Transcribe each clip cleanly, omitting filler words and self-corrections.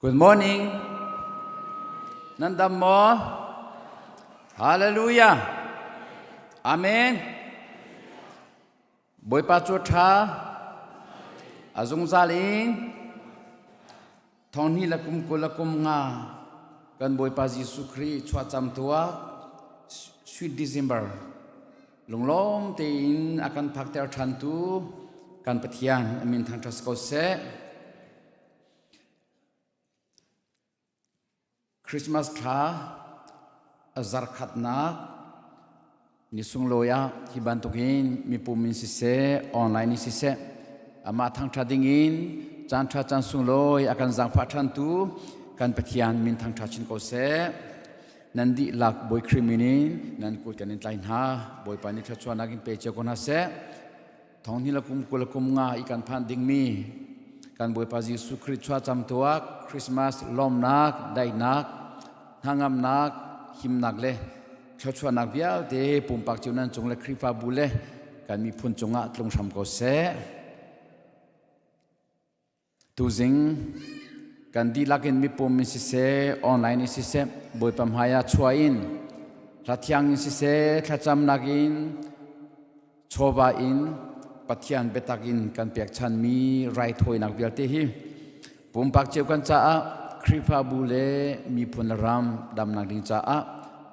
Good morning. Nan dam maw? Hallelujah. Amen. Bawipa cu ṭha. A zungzal in thong hnih le kum 20 le kum nga kan Bawipa Jesuh Khrih chuahcam tuak Sweet December lunglawm tein a kan phakter ṭhantu kan Pathian a min thangṭhat ko seh. Christmas thla a zarkhatnak ni sunglawi ah hi bantukin mipum in siseh, online in siseh, amah thangṭhat dingin caan ṭha caan sunglawi a kan zaangfah ṭhantu kan Pathian min thangṭha chin ko seh. Nan dihlak Bawi Khrih min in nan kut kan in tlai hna. Bawipa nih thluachuahnak in pe cio ko hna seh. Thong hnih le kum 20 le kum nga i kan phan dingmi kan Bawipa Jesuh Khrih chuahcam tuak Christmas lawmnak, daihnak, hnangamnak, himnak le thluachuahnak vialte pumpak cio nan cung le Khrihfabu le kan miphun cungah tlung hram ko seh. Tuzing kan dihlak in mipum in siseh, online in siseh, Bawipa hmai ah chuah in hla thiang in siseh, thlacamnak in, chawva in, Pathian biatak in kan pekchanmi raithawinak vialte hi pumpak cio kan caah Khrihfabu le miphun le ram damnak ding caah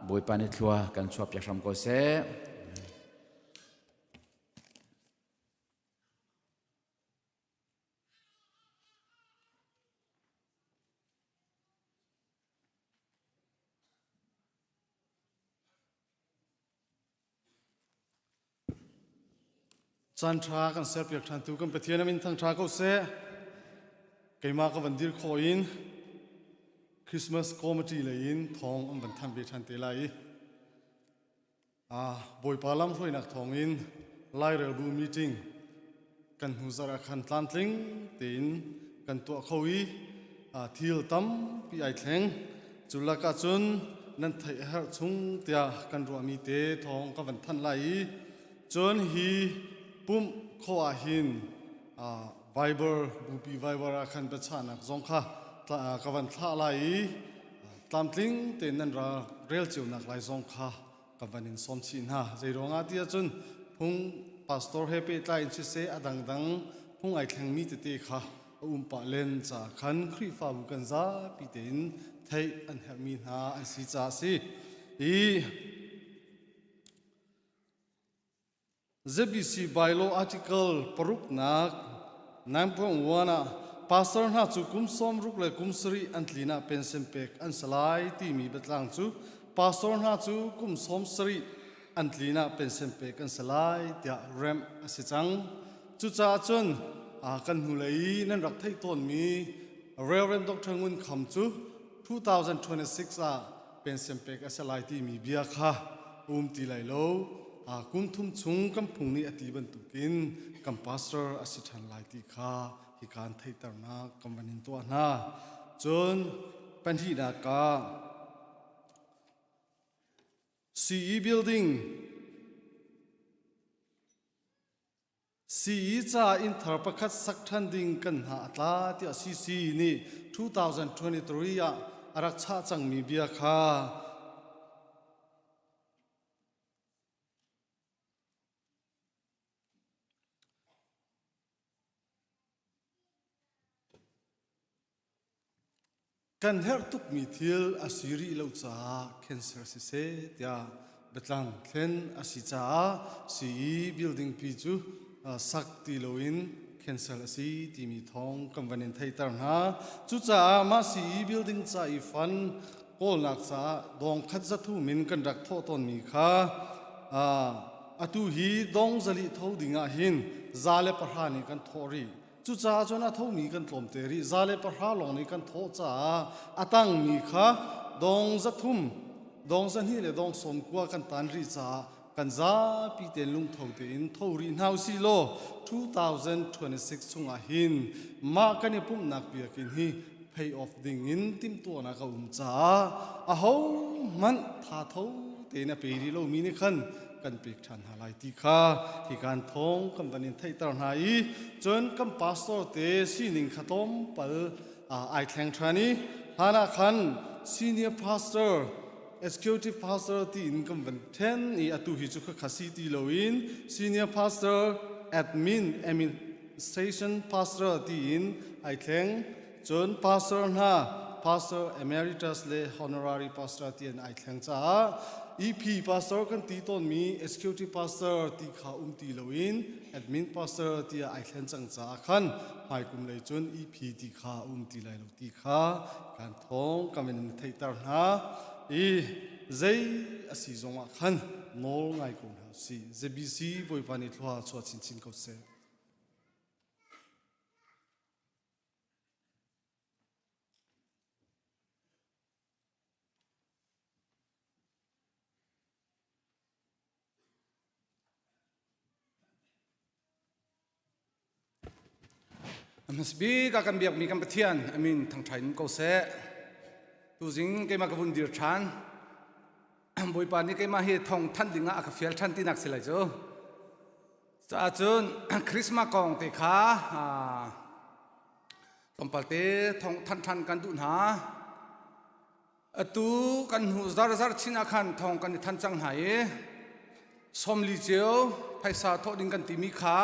Bawipa nih thlua kan chuahpiak hram ko seh. Caan ṭha kan serpiak ṭhantu kan Pathian a min thangṭha ko seh. Keimah ka van dir khawh in Christmas committee lei in thawng an van thanh ve ṭhan te lai i Bawipa lamhruainak thawngin Lairelbu meeting kan hnu zarh ah khan tlamtling tein kan tuah kho i thil tampi ai thleng. Cu lakah cun nan theih a herh chung tiah kan ruahmi te thawng ka van thanh lai i cun hi pumh khawh ah hin Viber bupi Viber ah khan biachahnak zong kha ka van thlah lai i tlamtling tein nan ra rel cio nak lai zong kha ka van in sawm chih hna. Zei ruangah ti ahcun phung pastor he pehtlai in siseh a dangdang phung ai thlengmi tete kha a um pah len caah khan Khrihfabu kan zapi tein theih an herhmi hna an si caah a si. I ZBC Bylaw Article paruknak 9.1 ah pastor hna cu kum 60 le kum 70 an tlin ah pension pek an si lai timi biatlang cu pastor hna cu kum 70 an tlin ah pension pek an si lai tiah remh a si cang. Cucaah cun kan hnulei i nan rak theih tawnmi Reverend Dr. Ngun Kham cu 2026 ah pension pek a si lai timi bia kha um ti lai lo. Kum thum chung kan phung nih a ti bantukin kan pastor a si ṭhan lai ti kha hika an theihternak kan van in tuah hna. Cun pahnihnak ah CE building CE ca inn thar pakhat sak ṭhan ding kan hna a tla tiah CC nih 2023 ah a rak chah cangmi bia kha Kan herh tukmi thil a si rih lo caah cancer siseh tiah biatlang thlen a si caah sii building pi cu sak ti loin cancel a si timi thawng kan van in theihter hna. Cucaah mah sii building ca i fund kawlnak caah dawng khat zathum in kan rak thawh tawnmi kha atu hi dong zali tho ding ah hin 110 nih kan thawh rih. Cucaah cun a thomi kan tlawmte rih. 110 lawng nih kan thawh caah a tangmi kha dong 300, dong 200 le dong 90 kan tan rih caah kan zapi tein lungtho tein tho rih hna usih law 2026 chungah hin mah kan i pumhnak biakinn hi pay off ding in timhtuahnak a um caah aho hmanh tha tho tein a pe rih lomi nih khan kan pek ṭhan hna lai ti kha hi kan thawng kan van in theihter hna i cun kan pastor te sining kha tlawmpal. ai thleng ṭhan i hlan ah khan senior pastor executive pastor tiin kan van ṭhen i atu hi cu khakha si ti loin senior pastor admin administration pastor tiin ai thleng. Cun pastor hna pastor emeritus le honorary pastor tiin ai thleng caah EP pastor kan ti tawnmi executive pastor ti kha um ti loin admin pastor tiah ai thlen cang caah khan hmaikum lei cun EP ti kha um ti lai lo ti kha kan thawng kam in theihter hna i zei a si zongah khan nawl ngai ko hna si ZBC Bawipa nih thlua chuah chinchin ko seh. Hmasbik a kan biakmi kan Pathian amin thangṭha in ko seh. Tuzing keimah ka vun dir ṭhan. Bawipa nih keimah hi thong thanh dingah a ka fial ṭhan tinak si lai cu. Caah cun Christmas kong te kha tlawmpal te thong thanh ṭhan kan duh hna. Atu kan hnu zarzar chin ah khan thawng kan i than cang hna i 40 cio phaisa thawh ding kan timi kha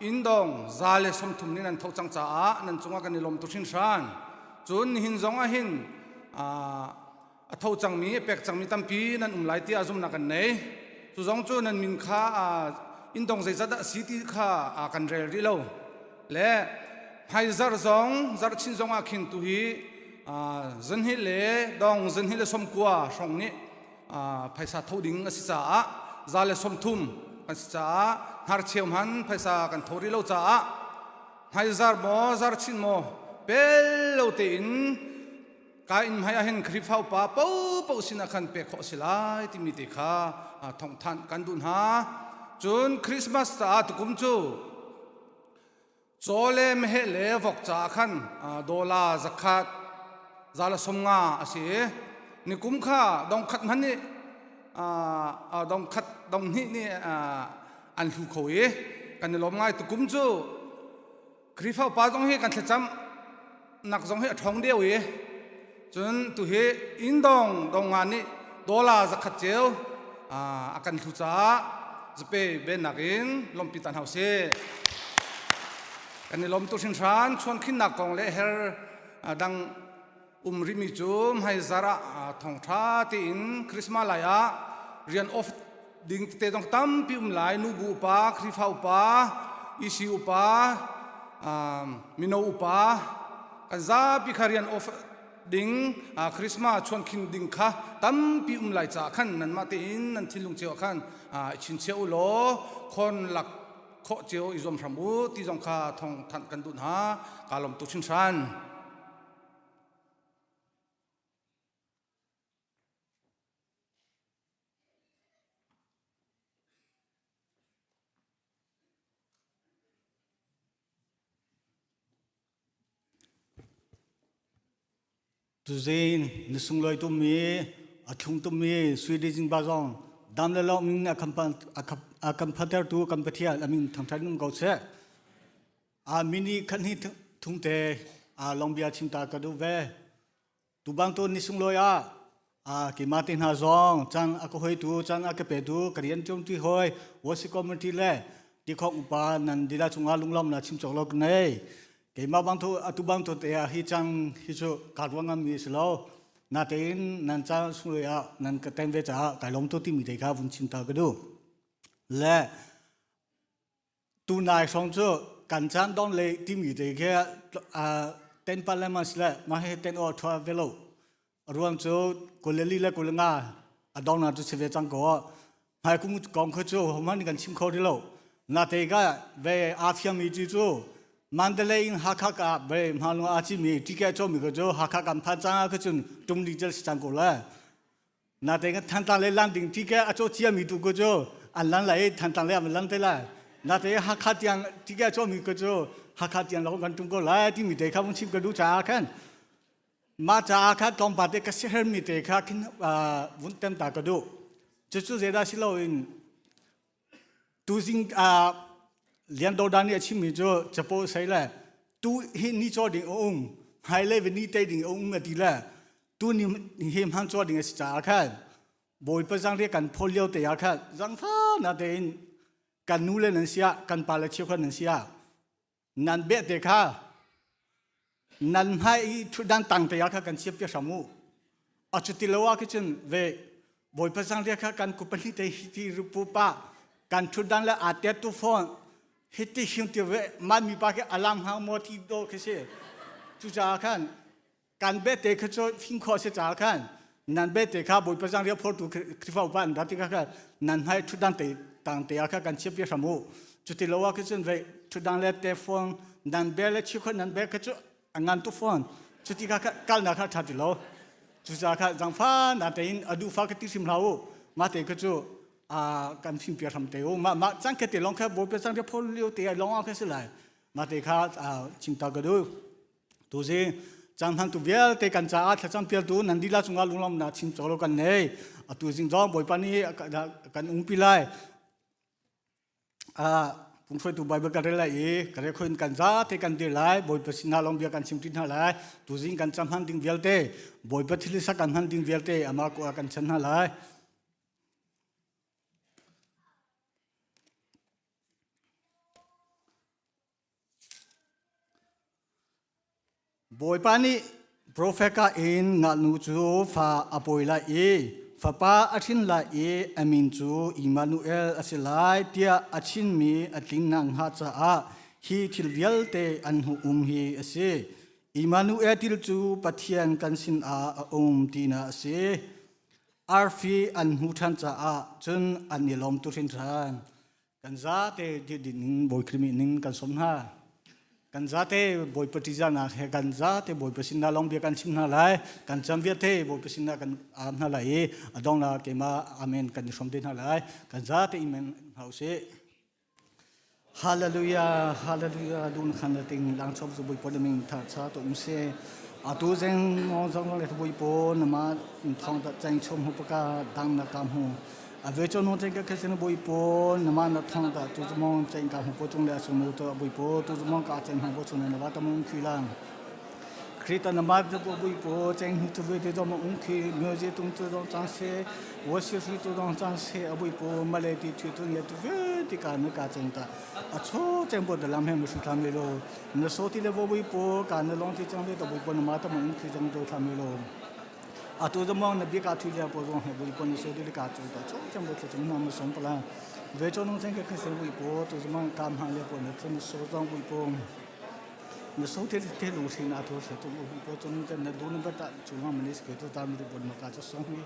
inndong 130 nih nan tho cang caah nan cungah kan i lawm tuk hringhran. Cun nihin zong ah hin a tho cangmi a pek cangmi tampi nan um lai tiah zumhnak kan nei. Cu zong cu nan min kha inndong zeizat dah a si ti kha kan rel rih lo. Le hmaizarh zong zarhchin zong ah khin tu hi zanhnih le dong zanhnih le 90 hrawng nih phaisa tho ding a si caah 130 kan si caah hnarcheu hman phaisa kan tho rih lo caah hmaizar maw zarhchin maw pel lo tein ka inn hmai ah hin Khrihfa upa popo sinah khan pek khawh a si lai timi te kha thawngthanh kan duh hna. Cun Christmas caah tukum cu Caw le meheh le vok caah khan dollar 100 150 a si i nikum kha dong khat hmanh nih dong khat dong hnih nih an hlu kho i kan i lawm ngai. Tukum cu Khrihfa upa zong hi kan thlacam nak zong hi a ṭhawng deuh i cun tuhi inn dong dong nga nih dollar 100 ceu a kan hlu caah zape bennak in lawmpi ta hna usih. Kan i lawm tuk hringhran. Chuankhinnak kong le her dang um rihmi cu hmaizar ah thawngṭha tein Christmas lai ah rian off ding tete zong tampi um lai. Nubu upa, Khrihfa upa, EC upa, mino upa kan zapi kha rian off ding Christmas chuankhin ding kha tampi um lai caah khan nanmah tein nan thinlung cio ah khan i chinchiah u law khon lak khawh cio i zuam hram u ti zong kha thawng thanh kan duh hna. Kaa lawm tuk hringhran. Tuzing ni sunglawi tummi a thlung tummi Swedish ba zong dam le lawm in a kan phantertu kan Pathian amin thangṭhat um ko seh. A mini khat hnih thungte a longbia chimta ka duh ve. Tubang tu ni sunglawi ah a keimah te hna zong cang a ka hoitu cang a ka petu ka rian ṭuanṭi hawi worship committee le tikhong upa nan dila cungah lunglawm na chim cawk lo ka ngei. Keimah bang tu atu bang tu te ah hi cang hi cu ka ruang ngammi si lo. Natein nan ca sunglawi ah nan ka tem ve caah kai lawm tu timi te kha vun chim ta ka duh. Le Tunai hrawng cu kan caan dong le timi te khi ten parliament le mah hi ten aw thua ve lo. Ruang cu 24 le 25 a dong na cu si ve cang ko. Hmai kum kong kha cu homan kan chim kho rih lo. Na te ka ve a fiang mi ti cu Mandalay in Hakha ka ve hmalung a chi mi ticket cho mi ko cu Hakha kan phan cang ah cun tum li jel si cang ko la. Natein kan Thantlang le lan ding ticket a caw ciami tu ko cu an lan lai i Thantlang le an lan te lai. Natein Hakha tiang ticket a cawmi ko cu Hakha tiang lawng kan tum ko lai timi te kha vung chim ka duh caah khan mah caah kha tlawmpal te ka siahermi te kha khin vun tem ta ka duh. Cucu zeidah si loin Tuzing ah Lian Do Dan nih a chimmi cu capo sei le tu hi ni caw ding a um. Hmailei va ni te ding a um a ti le tu ni hi hman caw ding a si caah khan Bawipa zangri kan phawl lio te ah khan zangfa na tein kan nu le nan sia kan pa le cheukhat nan sia nan beh te kha nan hmai i thutdan tang te ah kha kan chiap te hram u a cuti lo ah cun ve Bawipa zangri kha kan kupahni te hi ti rupu pa kan thutdan le aa tet tu phone hiti hing ti ve man mi pa ke alam hang mo ti do khi si cucaah khan kan bete kha cu fing khawh si caah khan nan bete kha Bawipa zangria phortu Khrihfa upa an rat tikah khan nan hmai ṭhutdan te tang te ah kha kan chiah piak hram u. Cuti lo ah cun vei ṭhutdan le te phone nan be le chikhon nan be kha cu a ngan tu phone cuti kha kalnak kha ṭha ti lo. Cucaah kha zangfa na tein a duhfa ka ti hrim hlah u. Mah te kha cu kan fim piak hram te u. Mah mah cang kha te lawng kha Bawipa zangria phor lio te lawng ah kha si lai. Mah te kha chim ta ka duh. Tuzi caan tu vialte kan caah thlacam pialtu nan lila cungah lunglawmhnak chim cawk lo kan nei. Atu zing zong Bawipa nih kan umpi lai. Pumhruaitu Bible kan rel lai i ka rel khoin kan zate kan dir lai. Bawipa sinah lawng bia kan chim ṭi hna lai. Tuzing kan cam hman ding vialte Bawipa thil sak kan hman ding vialte amah ko ah kan chan hna lai. Bawipa nih profet ka in ngaknu cu fa a pawi lai i fapa a hrin lai i a min cu Immanuel a si lai tiah a chimmi a tlin nakhnga caah hi thil vialte an hmuh um hi a si. Immanuel til cu Pathian kan sinah a um tinak a si. Arfi an hmuh ṭhan caah cun an i lawm tu hrinhran. Kan zate ding Bawi Khrih ning kan som hna. Kan zate Bawipa ṭihzahnak he kan zate Bawipa sinah lawng bia kan chim hna lai. Kan cam vialte Bawipa sinah kan aam hna lai i a donghnak keimah amen kan i hrawm te hna lai. Kan zate amen hna usih. Hallelujah, hallelujah, dun khan na ting lang chom zu Bawipa na ming tha cha to um se. Atu zeng mo zong le Bawipa na ma thong ta chang chom hu paka dang na kam hu. A ve cho no cheng ka khe boi po na ma na thong ta tu mong cheng ka hu po chung le su mu to boi po tu mong ka cheng hu po chung na wa ta mong khi lang Krita na ma po boi po cheng hu tu ve te do mong khi myo je tung tu dong chang se wo si ri tu dong chang se a boi po ma le ti thu tu ye tu ve ti ka na ka cheng ta a cho cheng bo da lam he mu su tham le lo na so ti le bo boi po ka na long ti chang le to boi po na ma ta mong khi jong do tham le lo Atu zong na bia ka thu lia po zong he bui pon so dil ka chu ta cho chang bo chung na ma som pala ve cho nong chang ka khe bui po tu zong kam ha le po na chen so zong bui po na so the the lu sin a thu se tu bui po chung chen na du na ba ta chu ma manis ke tu ta mi po na ka cho song hi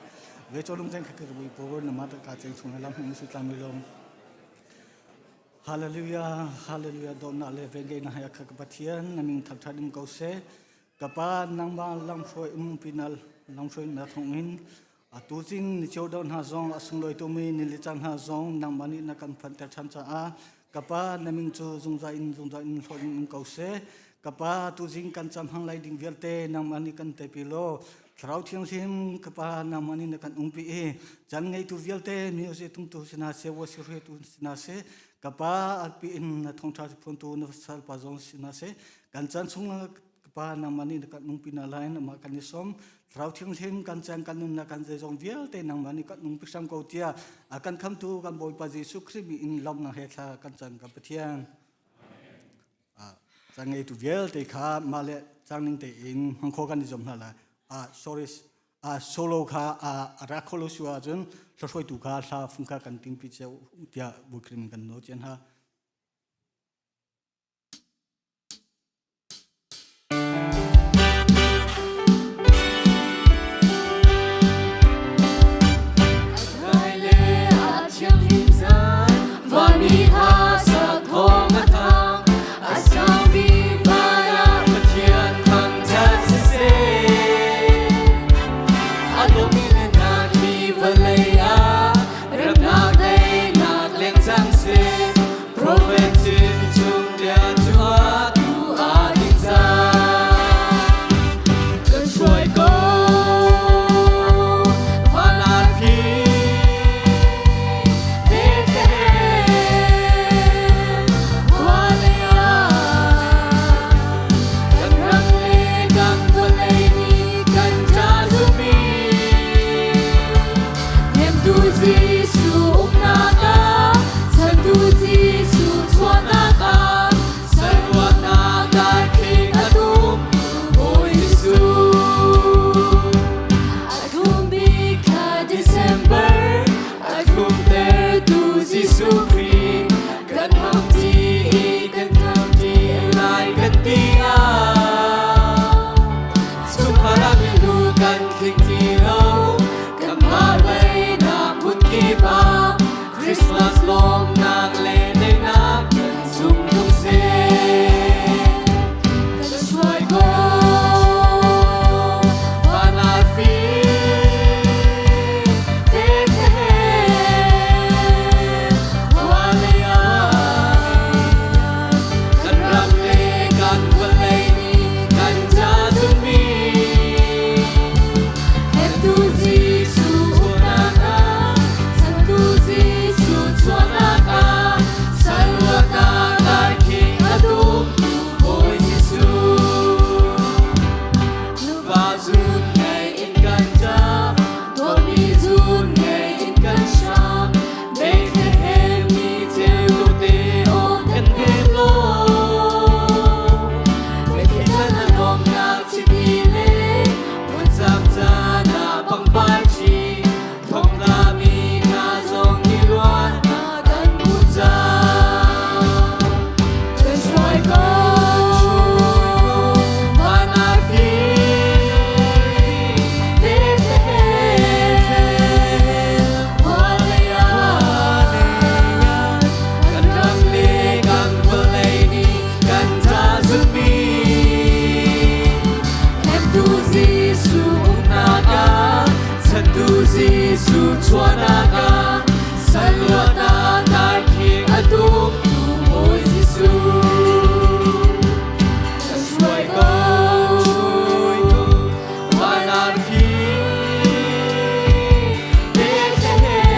ve cho nong chang khe bui po na ma ta ka cheng chung na lam hung su tlam lo Hallelujah Hallelujah don na le ve ge na ha kha ka Pathian na ming thak tha dim ko se Ka pa nangmah lamhruai umpi na lamhruai na thawngin atu zing ni cio do hna zong a sunglawi tumi ni le cang hna zong nangmah nih na kan phanter ṭhan caah ka pa na min cu zungzal in zungzal in hlawt in um ko seh. Ka pa tu zing kan cam hang lai ding vialte nangmah nih kan tepi law Thlarau Thianghlim ka pa nangmah nih na kan umpi i chan ngeitu vialte music tumtu sina seh worship hruaitu sina seh ka pa alpi in na thawngṭha phuantu na salpa zong sina seh kan chan chung ka pa nangmah nih na kan nungpi na lai nangmah kan i som thlarau thianghlim kan chan kan nunnak kan zeizong vialte nangmah nih kan nungpi hram ko tiah a kan khamtu kan Bawipa Jesuh Khrih mi in lawmnak he thla kan cam kan Pathian cang ngeitu vialte kha mah le cang ning tein hmang kho kan i zuam hna lai sorry solo kha a rak kho lo su ahcun hla kha hla fung kha kan tingpi cio tiah Bawi kan nawl cian hna. Hlemtu Jesuh chuahnak ah salluatnak darkhing a tumtu Bawi Jesuh. Ka hruai ko, van arfi Bethlehem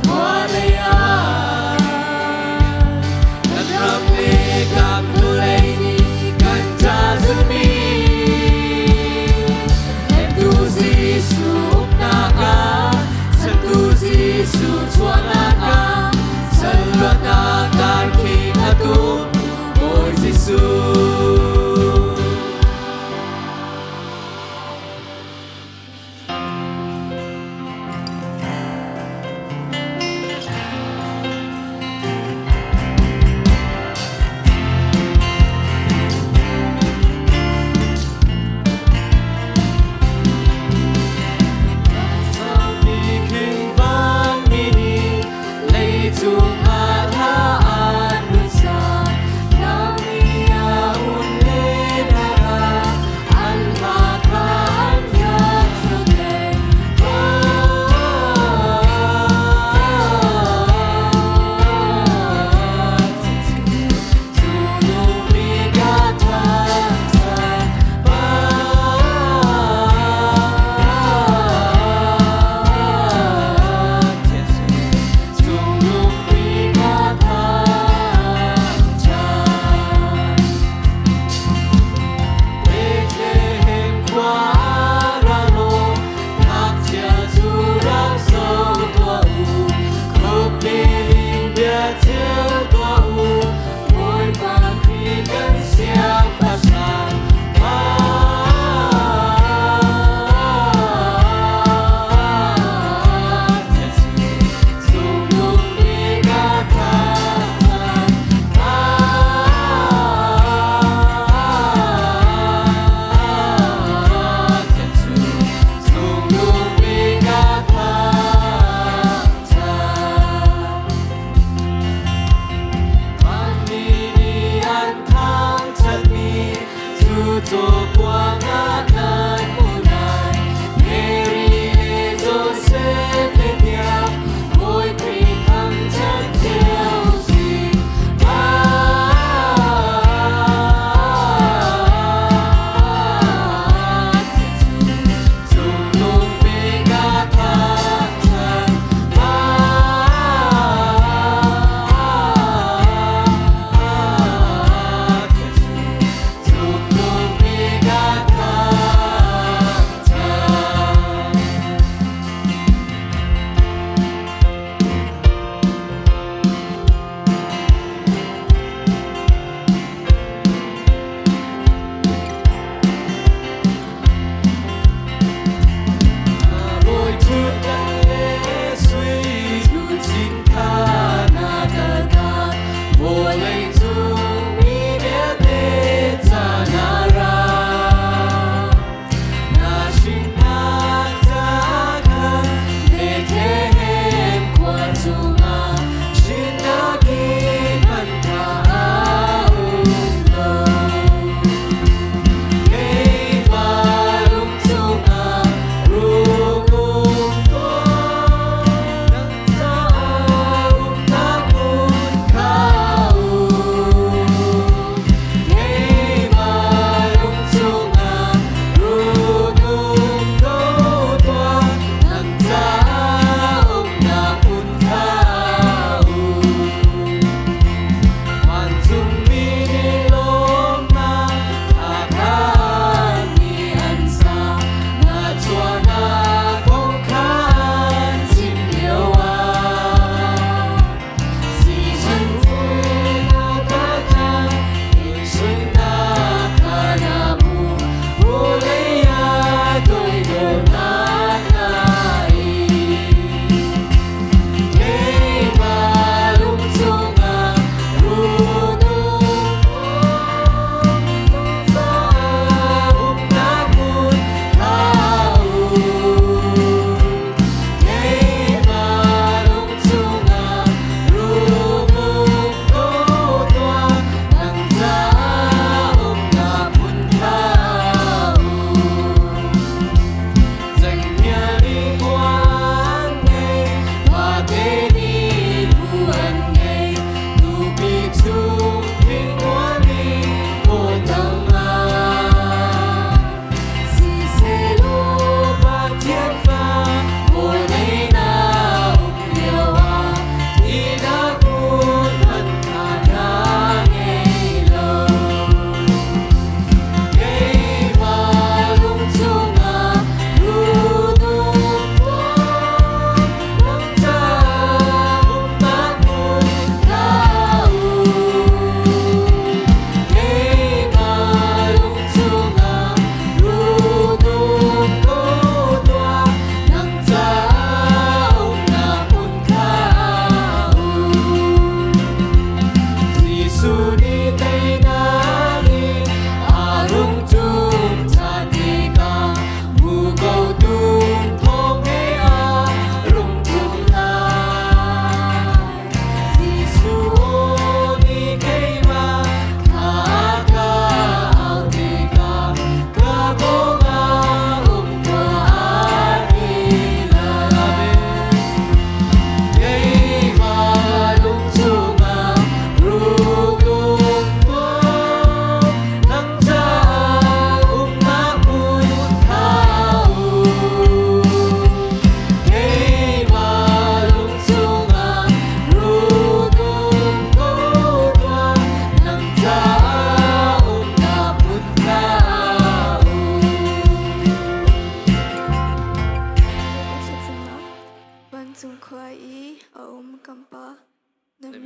khua lei ah kan ram le kan hnulei nih kan ca zulmi Hnemtu Jesuh uknak ah Chantu Jesuh chuahnak ah Salluatnak darkhing a tum Bawi Jesuh. Leicung ah hla an hun sa, nang nih a un le na ra, an hla kha an thiang thluke. Bethlehem khua ra law ngakchia cu rak zoh tuah u. Khuapiling bia cheu tuah u. Bawipa Khrih kan siangpahrang. Cungnung bik a thangṭhat. Cungnung bik a thangṭhat. Vanmi nih an thangṭhatmi cu cawkuang ah nan hmuh lai. Mary le Josef le tiang Bawi Khrih thangṭhat cio sih. Cungnung bik a thangṭhat. Cungnung bik a thangṭhat.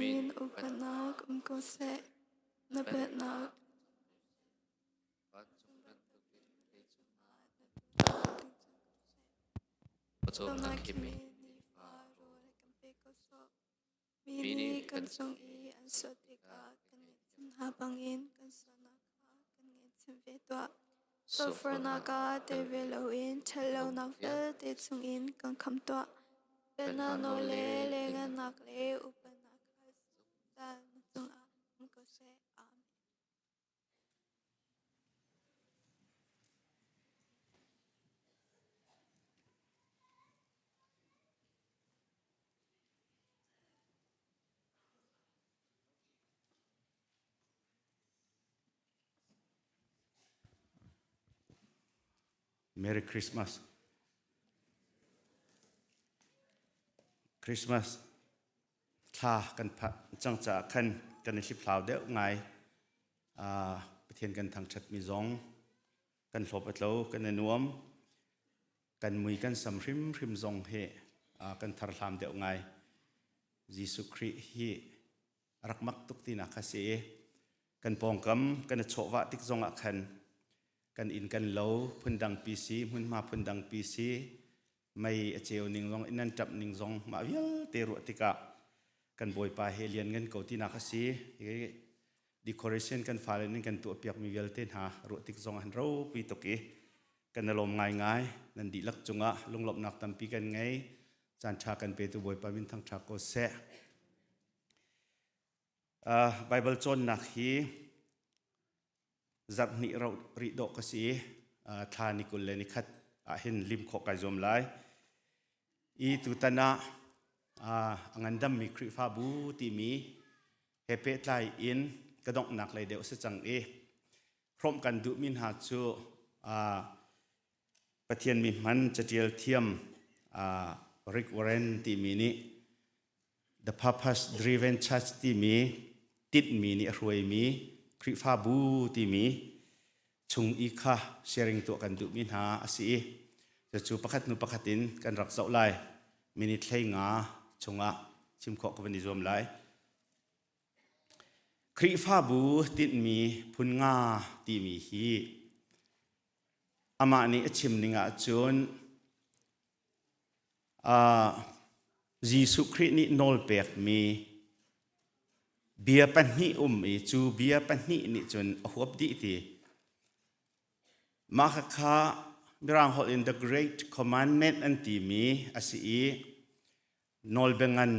min upatnak um ko seh. Na pennak Pawcawmnak khimmi Mi nih kan cung i an sual tikah kan ngaihthiam hna bangin kan sualnak kha kan ngaihthiam ve tuah. Sulfurnak ah tel ve loin ṭhatlonak vialte chungin kan khamh tuah. Pennak nawl le lengannak le upatnak kha zungzal na cungah um ko seh. Amen. Merry Christmas. Christmas thla kan phah cang caah khan kan i hliphlau deuh ngai. Uh, Pathian kan thangṭhatmi zong kan hlawp a tlo, kan i nuam. Kan mui kan sam hrimhrim zong hi uh, kan tharhlam deuh ngai. Jesuh Khrih hi rak mak tuk tinak kha si i kan pawngkam kan i chawhvah tik zongah khan kan inn kan lo phundang pi si hmunhma phundang pi si mei a ceu ning zong inn an ṭamh ning zong mah vialte ruah tikah kan bawipa he lian ngan ko tinak a si decoration kan fale ning kan tuah piakmi vialte hna ruah tik zong an ropi tuk i kan i lawm ngaingai nan dihlak cungah lunglawmhnak tampi kan ngei caan ṭha kan petu bawipa min thangṭha ko seh uh, Bible cawnnak hi zarh hnih rih dawh ka si i thla ni 21 ah hin lim khawh kai zuam lai. I tutan ah a ngandammi Khrihfabu timi he pehtlai in ka donghnak lei deuh si cang i hrawmh kan duhmi hna cu Pathian mi hman catial thiam Rick Warren timi nih The Purpose Driven Church timi tinhmi nih a hruaimi Khrihfabu timi chung i kha sharing tuah kan duhmi hna a si i cucu pakhat hnu pakhat in kan rak zoh lai. Minute 15 chungah chim khawh ka van i zuam lai. Khrihfabu tinhmi phun nga timi hi amah nih a chim ning ahcun Jesuh Khrih nih nawlpekmi bia pahnih um i cu bia pahnih nih cun a huap dih ti. Mah khakha Mirang holh in the Great Commandment an timi a si i nawlbia ngan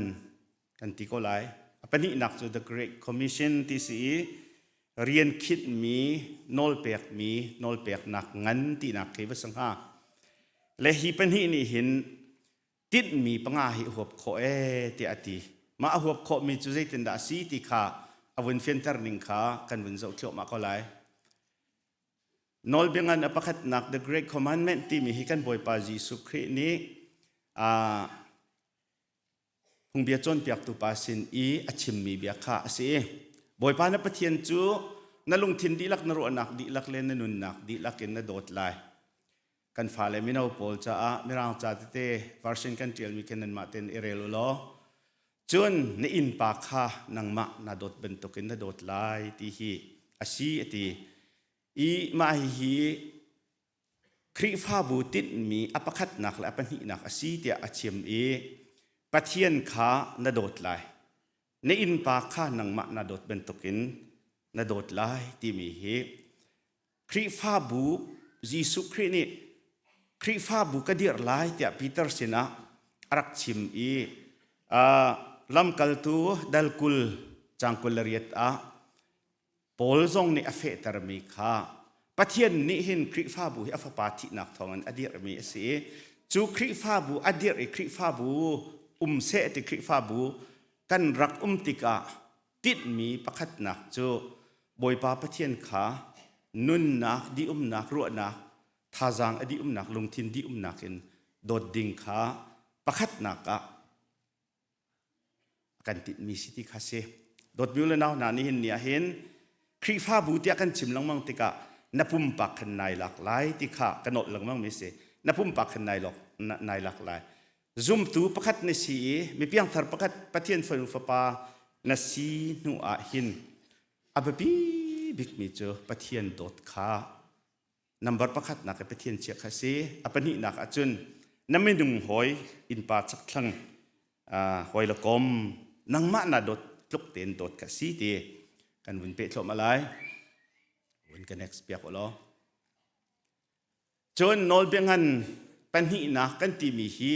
kan ti ko lai. A pahnihnak cu the Great Commission ti si i rian khinhmi nawlpekmi nawlpeknak ngan tinak khi va si hnga. Le hi pahnih nih hin tinhmi panga hi a huap khawh ee tiah a ti. Mah a huap khawhmi cu zeitindah a si ti kha a vun fianter ning kha kan vun zoh thluahmah ko lai. Nawlbia ngan a pakhatnak The Great Commandment timi hi kan Bawipa Jesuh Khrih nih aa phungbia cawnpiaktu pa sin i a chimmi bia kha a si. Bawipa na Pathian cu na lungthin dihlak, na ruahnak dihlak le na nunnak dihlak in na dawt lai. Kan fale mino pawl caah Mirang ca tete version kan ṭialmi khin nanmah tein i rel u law cun na innpa kha nangmah na dawt bantukin na dawt lai ti hi a si a ti. I mah hihi Khrihfabu tinhmi a pakhatnak le a pahnihnak a si tiah a chim i Pathian kha na dawt lai. Na innpa kha nangmah na dawt bantukin na dawt lai timi hi Khrihfabu Jesuh Khrih nih Khrihfabu ka dirh lai tiah Peter sinah a rak chim i lamkaltu dal 20 cang 28 ah Paul zong nih a fehtermi kha Pathian nih hin Khrihfabu hi a fapa thihnak thawngin a dirhmi a si i cu Khrihfabu a dirh i Khrihfabu um seh ti Khrihfabu kan rak um tikah tinhmi pakhatnak cu Bawipa Pathian kha nunnak dihumnak ruahnak thazaang a dihumnak lungthin dihumnak in dawt ding kha pakhatnak ah kan tinhmi si ti kha si. Dawtmi le nau hna nihin ni ah hin Khrihfabu tiah kan chim lengmang tikah na pumpak khan nai lak lai ti kha ka nolh lengmang mi si. Na pumpak khan nai lok nai lak lai. Zumtu pakhat na si i mi piangthar pakhat Pathian fanu fapa na si hnu ah hin a biapi bikmi cu Pathian dawt kha number pakhatnak i Pathian chiah kha si. A pahnihnak ahcun na minung hawi innpa chakthlang hawi le kom nangmah na dawt tluk tein dawt kha si ti kan vun peh thluahmah lai. Vun ka next piak u law. Cun nawlbia ngan pahnihnak kan timi hi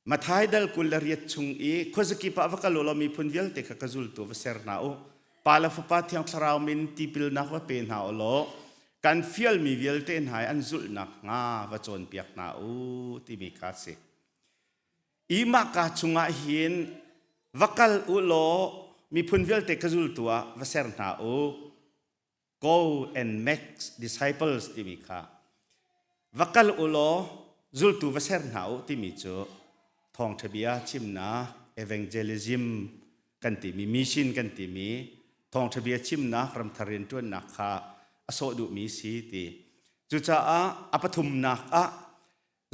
Mathai dal 28 chung i khuazakip ah va kal u law miphun vialte kha ka zultu va ser hna u. Pa le Fapa Thiang Thlarau min tipilnak va pe hna u law kan fialmi vialte hna i an zulhnak hnga va cawnpiak hna u timi kha a si. I mah ka chungah hin va kal u law miphun vialte ka zultu ah va ser hna u. Go and make disciples timi kha va kal u law zultu va ser hna u timi cu thawngṭha bia chimnak evangelism kan timi mission kan timi thawngṭha bia chimnak ramthar rianṭuannak kha a sawh duhmi si ti cucaah a pathumnak ah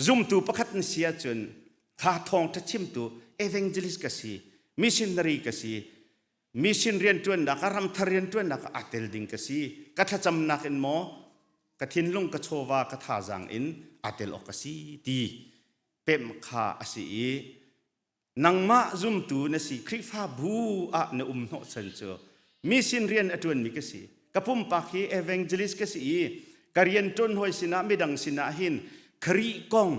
zumtu pakhat na si ahcun kha thawngṭha chimtu evangelist ka si missionary ka si mission rianṭuannak ah ramthar rianṭuannak ah aa tel ding ka si ka thlacamnak in maw ka thinlung ka chawva ka thazaang in aa tel awk ka si ti pemh kha a si i nangmah zumtu na si Khrihfabu ah na um hnawhchan cu mission rian a ṭuanmi ka si ka pumpak hi evangelist ka si i ka rian ṭuan hawi sinah midang sinah hin Khrih kong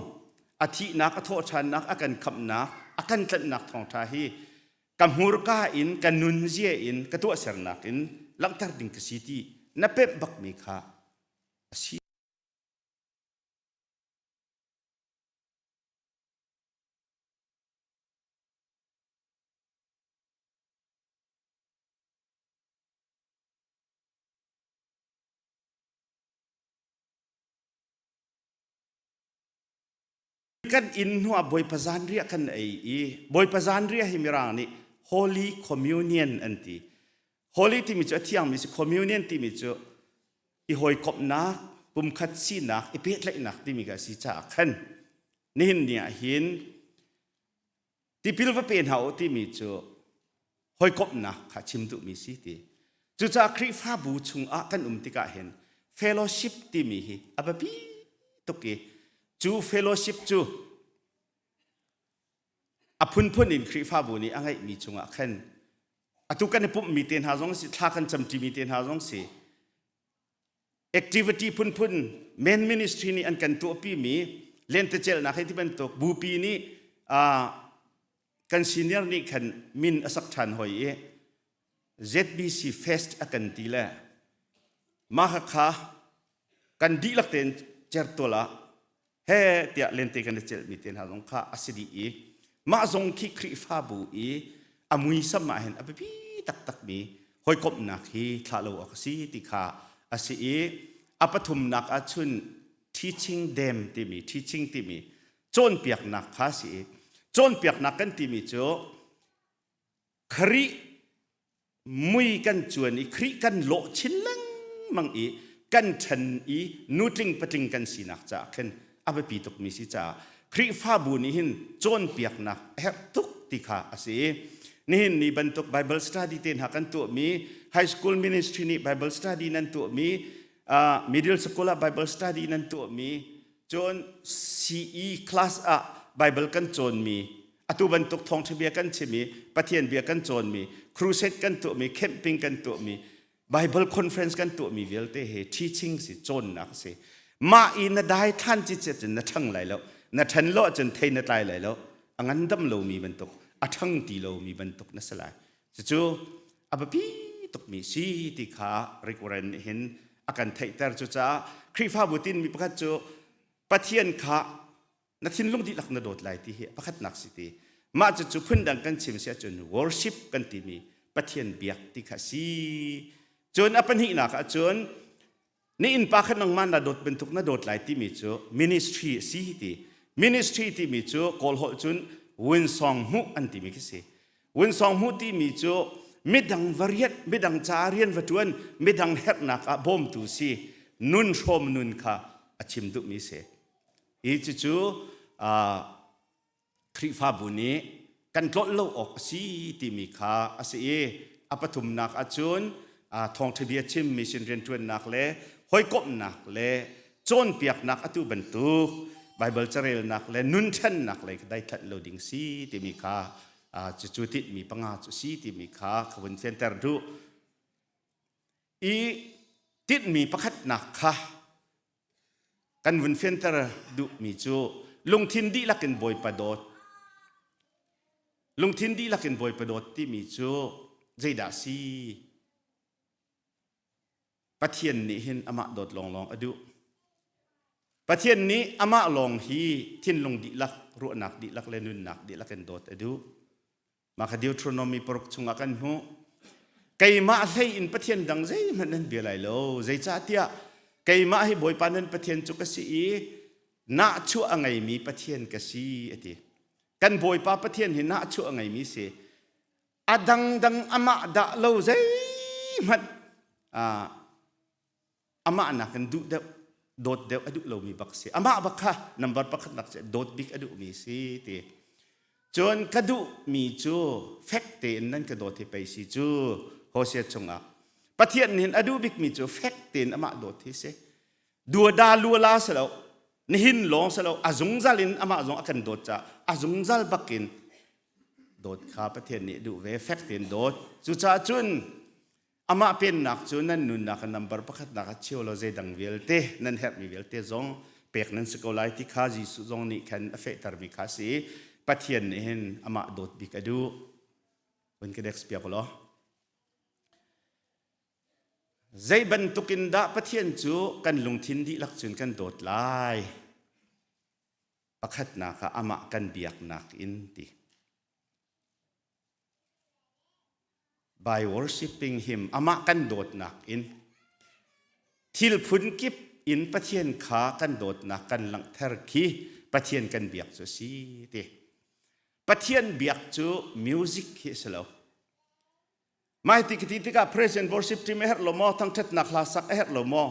a thihnak a thawhṭhannak a kan khamhnak a kan tlanhnak thawngṭha hi ka hmurka in ka nunzia in ka tuahsernak in langhter ding ka si ti na pemh bakmi kha a si. Kan inn hnu ah Bawipa zanriah kan ei i Bawipa zanriah hi Mirang nih Holy Communion an ti. Holy timi cu a thiangmi si communion timi cu i hawikomhnak, pumkhat sinak, i pehtlaihnak timi kha a si caah khan nihin ni ah hin tipil va pe hna u timi cu hawikomhnak kha chim duhmi si ti. Cucaah Khrihfabu chungah kan um tikah hin fellowship timi hi a biapi tuk i cu fellowship cu a phunphun in Khrihfabu nih a ngeihmi chungah khan atu kan i pumhmi te hna zong si thla kan camṭimi te hna zong si activity phunphun men ministry nih an kan tuahpimi lentecelhnak hei ti bantuk bupi nih kan senior nih khan min a sak ṭhan hoi i ZBC Fest a kan ti le mah kha kan dihlak tein certual ah he tiah lente kan i celhmi te hna zong kha a si dih i mah zong khi Khrihfabu i a muisam ah hin a biapi taktakmi hawikomhnak hi thlah lo awk a si ti kha a si i a pathumnak ah cun teaching them timi teaching timi cawnpiaknak kha a si i cawnpiaknak kan timi cu Khrih mui kan cuan i Khrih kan lawh chin lengmang i kan ṭhen i nutling patling kan sinak caah khin a biapi tukmi si caah Khrihfabu nih hin cawnpiaknak a herh tuk ti kha a si. Nihin ni bantuk Bible study te hna kan tuahmi high school ministry nih Bible study nan tuahmi uh, middle school ah Bible study nan tuahmi cun CE class ah Bible kan cawnmi atu bantuk thawngṭha bia kan chim i Pathian bia kan cawnmi crusade kan tuahmi camping kan tuahmi Bible conference kan tuahmi vialte he teaching si cawnnak si mah i na dai thlan ci cun na ṭhang lai lo na ṭhan lo ahcun thei na tlai lai lo a ngandam lomi bantuk a ṭhang ti lomi bantuk na si lai cucu a biapi tukmi si ti kha Rick Warren nih hin a kan theihter cucaah Khrihfabu tinmi pakhat cu Pathian kha na thinlung dihlak na dawt lai ti hi pakhatnak si ti mah cucu phundang kan chim si ahcun worship kan timi Pathian biak ti kha si cun a pahnihnak ahcun na innpa kha nangmah na dawt bantuk na dawt lai timi cu ministry a si ti ministry timi cu kawl holh cun winsong hmuh an timi khi si winsong hmuh timi cu midang va riat midang ca rian va tuan midang herhnak ah bawmtu si nun hrawm nun kha a chim duhmi si hi cucu Khrihfabu nih. kan tlolh lo awk a si timi kha a si i a pathumnak ahcun thawngṭha bia chim mission rianṭuannak le hawikomhnak le cawnpiaknak atu bantuk Baibal carelnak le nun ṭhennak lei kha daithlat lo ding si timi kha cucu tinhmi panga cu si timi kha ka vun fianter duh. I tinhmi pakhatnak kha kan vun fianter duhmi cu lungthin dihlak in Bawipa dawt. Lungthin dihlak in Bawipa dawt timi cu zeidah si? Pathian nih hin amah dawt lawnglawng a duh. Pathian nih amah lawng hi thinlung dihlak, ruahnak dihlak le nunnak dihlak in dawt a duh. Mah kha Deuteronomy paruk chungah kan hmuh. Keimah hlei in Pathian dang zeihmanh nan bia lai lo. Zeicahtiah keimah hi Bawipa nan Pathian cu ka si i nahchuah a ngeimi Pathian ka si a ti. Kan Bawipa Pathian hi nahchuah a ngeimi si. A dangdang amah dah lo zeihmanh amah nakin duh deuh dawt deuh a duh lomi bak si amah bak kha number pakhat nak si dawt bik a duhmi si ti cun ka duhmi cu fek tein nan ka dawt hi pei si cu Hosea chungah Pathian nih a duh bikmi cu fek tein amah dawt hi si duada luala si lo nihin lawng si lo a zungzal in amah zong a kan dawt caah a zungzal bakin dawt kha Pathian nih duh ve fek tein dawt cucaah cun Amah pennak cu nan nunnak a nambar pakhatnak ah cheu law zeidang vialte nan herhmi vialte zong pek nan si ko lai ti kha Jesuh zong nih khan a fehtermi kha a si. Pathian nih hin amah dawt bik a duh. Vun ka dex piak law. Zei bantukin dah Pathian cu kan lungthin dihlak cun kan dawt lai? Pakhatnak ah amah kan biaknak in ti. By worshiping him, amah kan dawtnak in thil phun kip in Pathian kha kan dawtnak kan langhter khi Pathian kan biak cu a si ti. Pathian biak cu music hi a si lo. Mai ti ka ti tikah praise and worship team a herh lo maw? Thangṭhatnak hla sak a herh lo maw?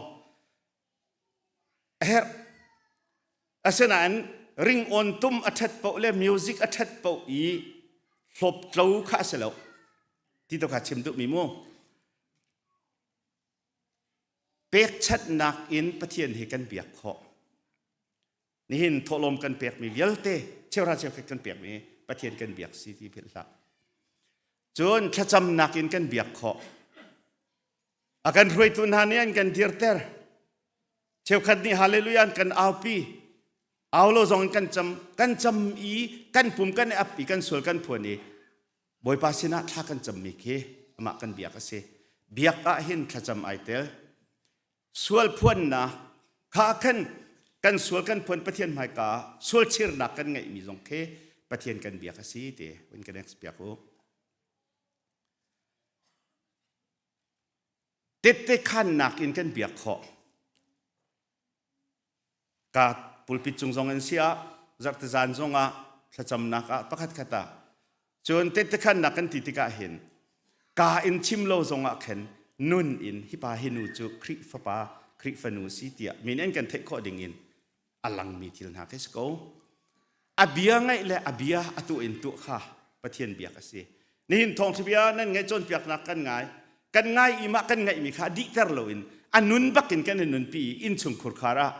A herh. Asinain ringawn tum a ṭhat paoh le music a ṭhat paoh i hlawptlo kha a si lo. Ti to kha chim duhmi mu. Pekchanhnak in Pathian hi kan biak khawh. Nihin thawhlawm kan pekmi vialte cheuhra cheukhat kan pekmi Pathian kan biak si ti philh hlah. Cun thlacamnak in kan biak khawh. A kan hruaitu hna nih an kan dirter. Cheukhat nih hallelujah an kan aupi. Au lo zong in kan cam, kan cam i kan pum kan i ap i kan sual kan phuan i Bawipa sinah thla kan cammi khi amah kan biak a si. Biak ah hin thlacam ai tel. Sual phuannak kha khan kan sual kan phuan Pathian hmaika ah sual chirnak kan ngeihmi zong khi Pathian kan biak a si ti hun kan next piak u. Tette khannak in kan biak khawh. Ka pulpit cung zong in si ah, zarhte zan zong ah, thlacamnak ah pakhat khat ah cun tette khannak kan ti tikah hin ka in chim lo zong ah khin nun in hi pa hi nu cu Khrihfa pa Khrihfa nu si tiah min an kan theih khawh ding in a langmi thil hna khi si ko. A bia ngaih le a bia a tuah in tuah kha Pathian biak a si. Nihin thawngṭha bia nan ngaih cawnpiaknak kan ngai. Kan ngai i mah kan ngaihmi kha dihter loin a nun bakin kan i nunpi i innchungkhur khar ah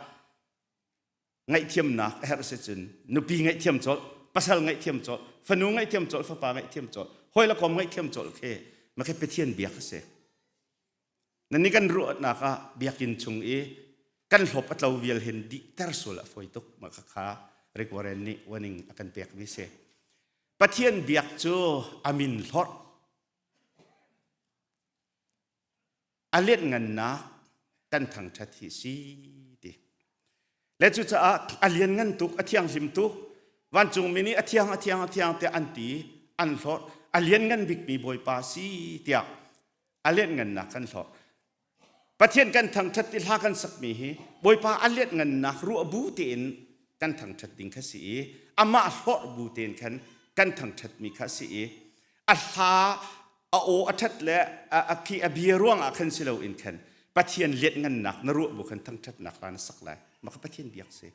ngaihthiamnak a herh si cun nupi ngaihthiam colh, pasal ngaihthiam colh, fanu ngaihthiam colh, fapa ngaihthiam colh, hawi le kom ngaihthiam colh khi mah khi Pathian biak a si. Nan nih kan ruahnak ah biakinn chung i kan hlawp a tlo vial hin dihter sual a fawi tuk mah kha Rick Warren nih warning a kan pekmi si. Pathian biak cu a min hlorh a lianngannak kan thangṭhat hi si ti. Le cucaah a lianngan tuk, a thianghlim tuk, vancungmi nih a thiang, a thiang, a thiang tiah an ti, an hlorh, a lianngan bikmi Bawipa si tiah a lianngannak kan hlorh. Pathian kan thangṭhat ti hla kan sakmi hi Bawipa a lianngannak ruah bu tein kan thangṭhat ding kha si i amah hlorh bu tein khan kan thangṭhatmi kha si i a hla a aw a ṭhat le a khi a bia ruangah khan si loin khan Pathian lianngannak na ruah bu khan thangṭhatnak hla na sak lai mah kha Pathian biak si.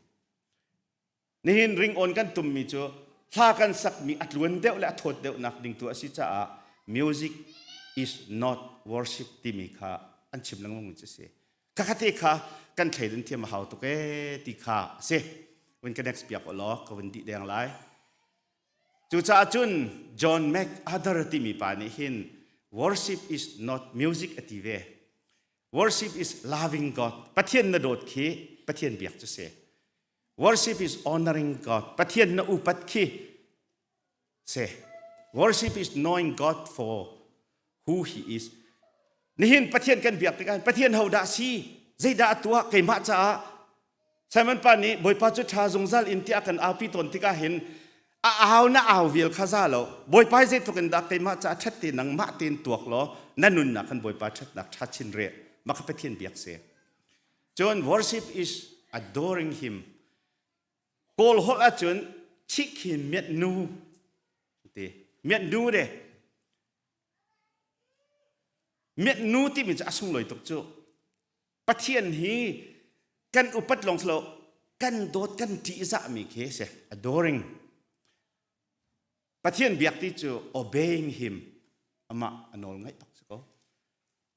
Nihin ringawn kan tummi cu Hla kan sakmi a tluan deuh le a thawt deuh nak ding tu a si caah music is not worship timi kha an chim lengmang cu si. Khakha te kha kan thleidan thiam a hau tuk ee ti kha a si. Vun ka next piak law ka vun dih deng lai. Cucaah cun John MacArthur timi pa nih hin worship is not music a ti ve. Worship is loving God. Pathian na dawt khi Pathian biak cu si. Worship is honoring God. Pathian na upat khi si. Worship is knowing God for who he is. Nihin Pathian kan biak tikah Pathian ho dah si? Zeidah a tuah keimah caah? Simon pa nih Bawipa cu ṭha zungzal in tiah kan aupi tawn tikah hin a au na au vial kha za lo. Bawipa zeitluk in dah keimah caah ṭhat te nangmah tein tuak law na nunnak kan Bawipa ṭhatnak ṭha chin rel. Mah kha Pathian biak si. Cun worship is adoring him. Kawl holh ahcun chikhi miat nu ti miat nu de miat nu timi cu a sunglawi tuk cu Pathian hi kan upat lawng silo kan dawt kan ṭihzahmi khi si adoring Pathian biak ti cu obeying him amah a nawl ngaih bak si ko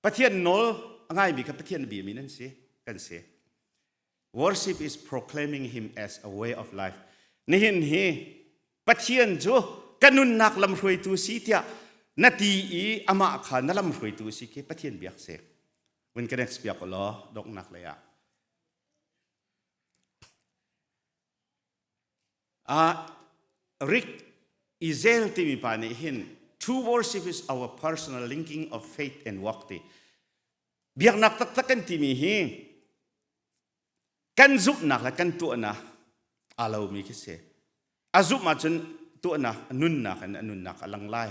Pathian nawl a ngaimi kha Pathian biami nan si kan si. Worship is proclaiming him as a way of life. Nihin hi Pathian cu ka nunnak lamhruaitu si tiah na ti i amah kha na lamhruaitu si khi Pathian biak si. Vun ka next piak law donghnak lei ah. Rick Ezel timi pa nih hin true worship is our personal linking of faith and work ti. Biaknak taktak kan timi hi kan zumhnak le kan tuahnak aa lomi khi si. A zumh ahcun tuahnak nunnak in a nunnak a lang lai.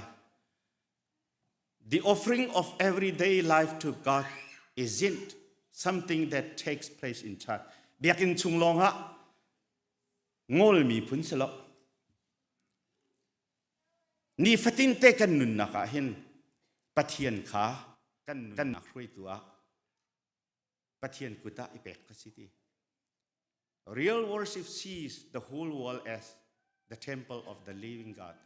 The offering of everyday life to God isn't something that takes place in church. Biakinn chung lawngah ngol miphun si lo. Nifatin te kan nunnak ah hin Pathian kha kan nunnak hruaitu ah Pathian kut ah i pek ka si ti. Real worship sees the whole world as the temple of the living God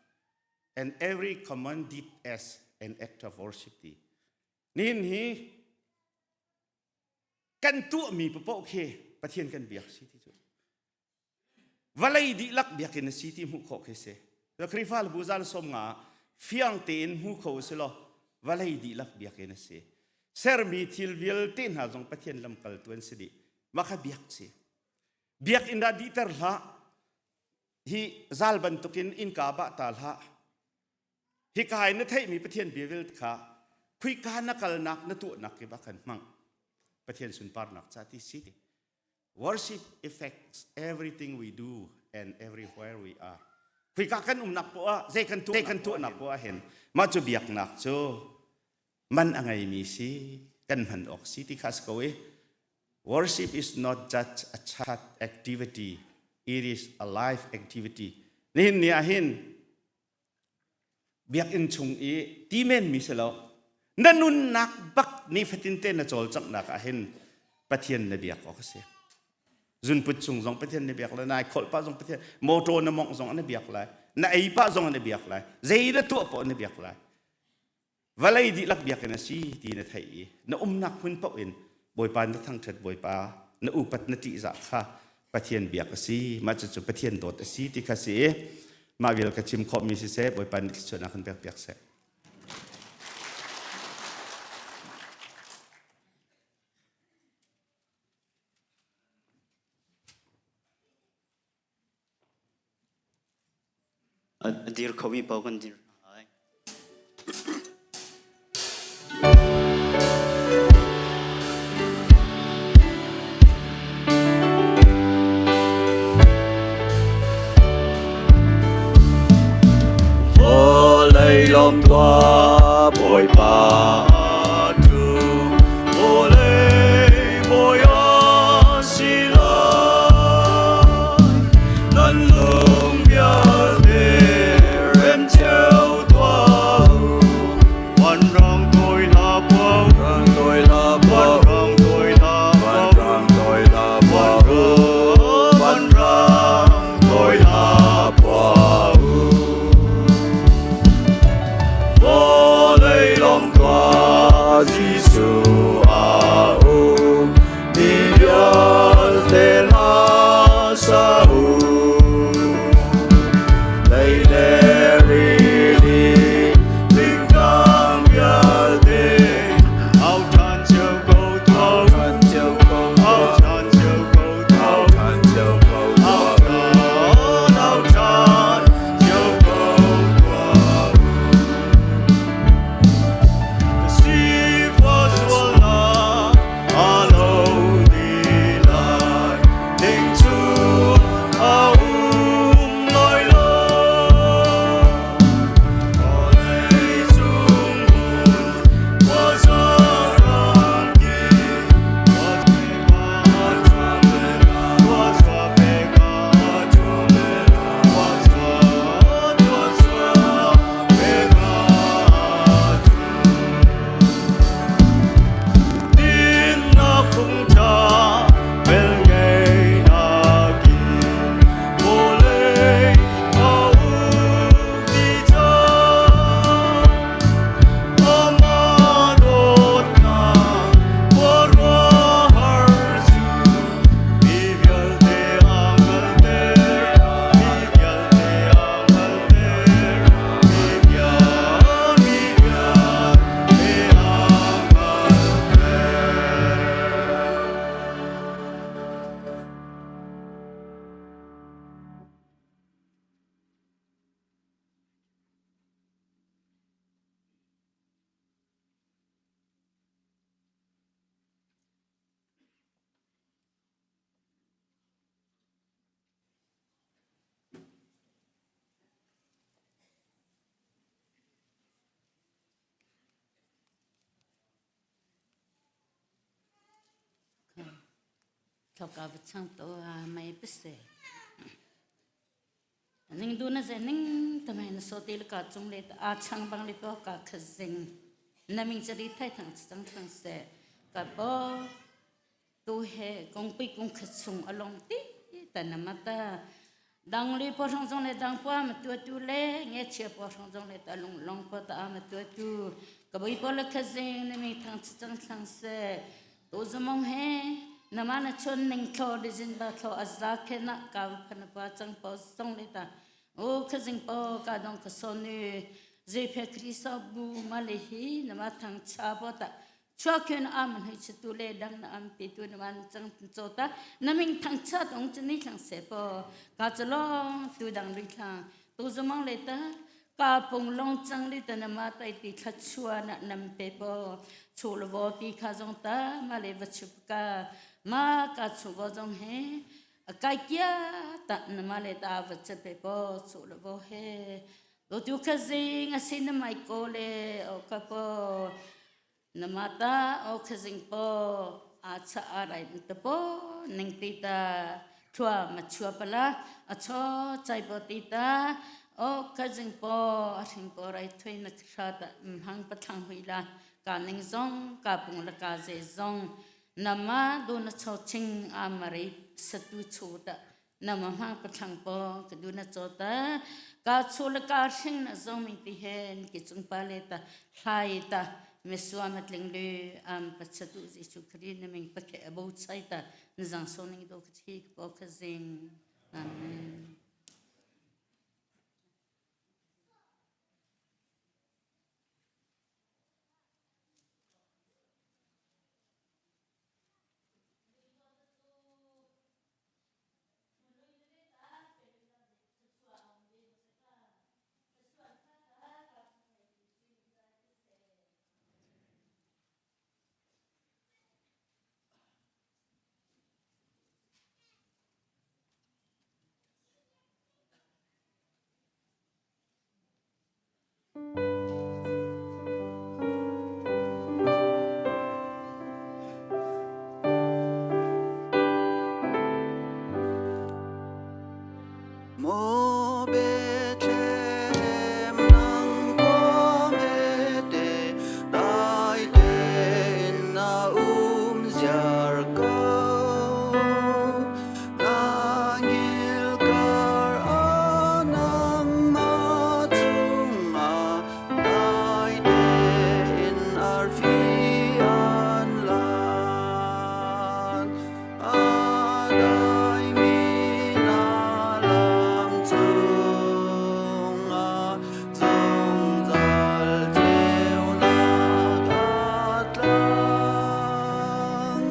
and every command deed as an act of worship ti. Nihin hi kan tuahmi paoh khi Pathian kan biak si ti cu. Vawlei dihlak biakinn a si ti hmuh khawh khi si. Khrihfa le bu zal som nga fiang tein hmu kho si law vawlei dihlak biakinn a si. Sermi thil vialte hna zong Pathian lamkaltu an si dih. Mah kha biak si. Biakinn dah dihter hlah. Hi zal bantukin innka bah ta hlah. Hika in na theihmi Pathian bia vialte kha khuika na kalnak na tuahnak kip ah khan hmang. Pathian sunparnak ca ti si. Worship affects everything we do and everywhere we are. Khuika kan umnak poah zei kan tuah kan tuahnak poah hin mah cu biaknak cu man a ngeimi si kan hman awk si ti kha si ko i worship is not just a chat activity it is a life activity nihin ni ah hin biakinn chung i ti menmi si lo na nunnak bak nifatin te na cawlcanghnak ah hin Pathian na biak awk a si zunput chung zong Pathian na biak lai nai kholh pah zong Pathian motor na mongh zong na biak lai na ei pah zong na biak lai zei na tuah paoh na biak lai Vawlei dihlak biakinn a si ti na theih i na umnak hmun paoh in Bawipa na thangṭhat Bawipa na upat na ṭihzah kha Pathian biak a si mah cucu Pathian dawt a si ti kha si i mah vial ka chim khawhmi siseh Bawipa nih thluachuahnak kan pekpiak seh. A dir khomi paoh kan dir hna lai. Vawlei lawm tuah Bawipa tu vawlei bawi a si lai. Nan lung vialte rem cio. Thloka va chang to a mai pese. Ning du na ze ning ta mai na so ti ka chung le a chang bang le po ka khazing. Na ming chari thai thang chang thang se ka po tu he kong pi kong khat chung along ti ta na mata dang le po thong zong le dang po ma tu tu le nge chia po thong zong le ta lung long po ta ma tu tu ka boi po le khazing na ming thang chang thang se tu zamong he nama na chon ning thlo de jin ba thlo azza khe na ka phan pa chang po song le ta o khazing po ka dong ka so ni je phe kristo bu ma le hi nama thang cha po ta chuakhen am hnui chu le dang na am pi tu na man chang cho ta naming thang cha tong chu ni thlang se po ka chalong tu dang ri thlang tu zamang le ta ka pung long chang li ta na ma tai ti thla chua na nam pe po chu lo vo pi kha zong ta ma le va chup ka ma ka chu vo zong he kai kia ta na ma le ta va che pe po chu lo vo he do tu kha zing a sin na mai ko le o ka po Na mata o khazing po a cha a rai ta po ning ti ta thua ma chua pala a cho chai po ti ta o khazing po a hring po rai thui na khra ta hang pathang hui la ka ning zong ka pung la ka ze zong nama do na cho ching a mari satu chu ta nama hma pathlang po ka du na cho ta ka chu la ka hring na zong mi ti hen ki chung pa le ta hlai ta mesua matling le am pachatu Jesu Christ na ming pakhe abo chai ta nzang so ning do chi po kha zing amen. Maw Bethlehem nang khua hmete dai tein na um ziar ko. Na ngilkar a nangmah cungah dai tein arfi an lan. A daimi na lam cungah zungzal ceunak a tlang.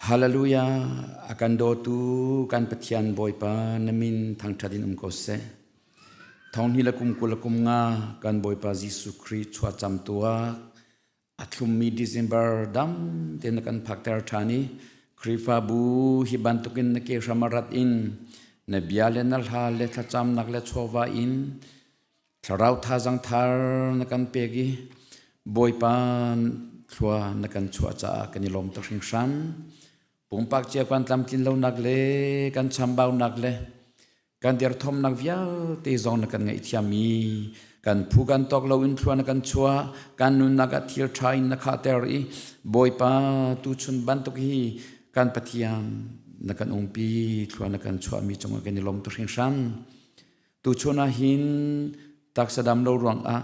Hallelujah! A kan dawtu kan Pathian Bawipa na min thangṭhat in um ko seh. Thonghni le kum 20 le kum nga kan Bawipa Jesuh Khrih chuahcam tuak a thlummi December dam tein na kan phakter ṭhan i Khrihfabu hi bantukin na ke hram a rat in na bia le na hla le thlacamnak le chawva in Thlarau thazang thar na kan pek i Bawipa thlua na kan chuah caah kan i lawm tuk hringhran. Pumpak cio kan tlamtlin lonak le kan chambaunak le kan derthawmnak vialte zong na kan ngaihthiam i kan phu kan tawk lo in thlua na kan chuah kan nunnak ah thil ṭha in na khahter i Bawipa tuchun bantuk hi kan Pathian na kan umpi thlua na kan chuahmi cungah kan i lawm tuk hringhran. Tuchun ah hin taksa dam lo ruangah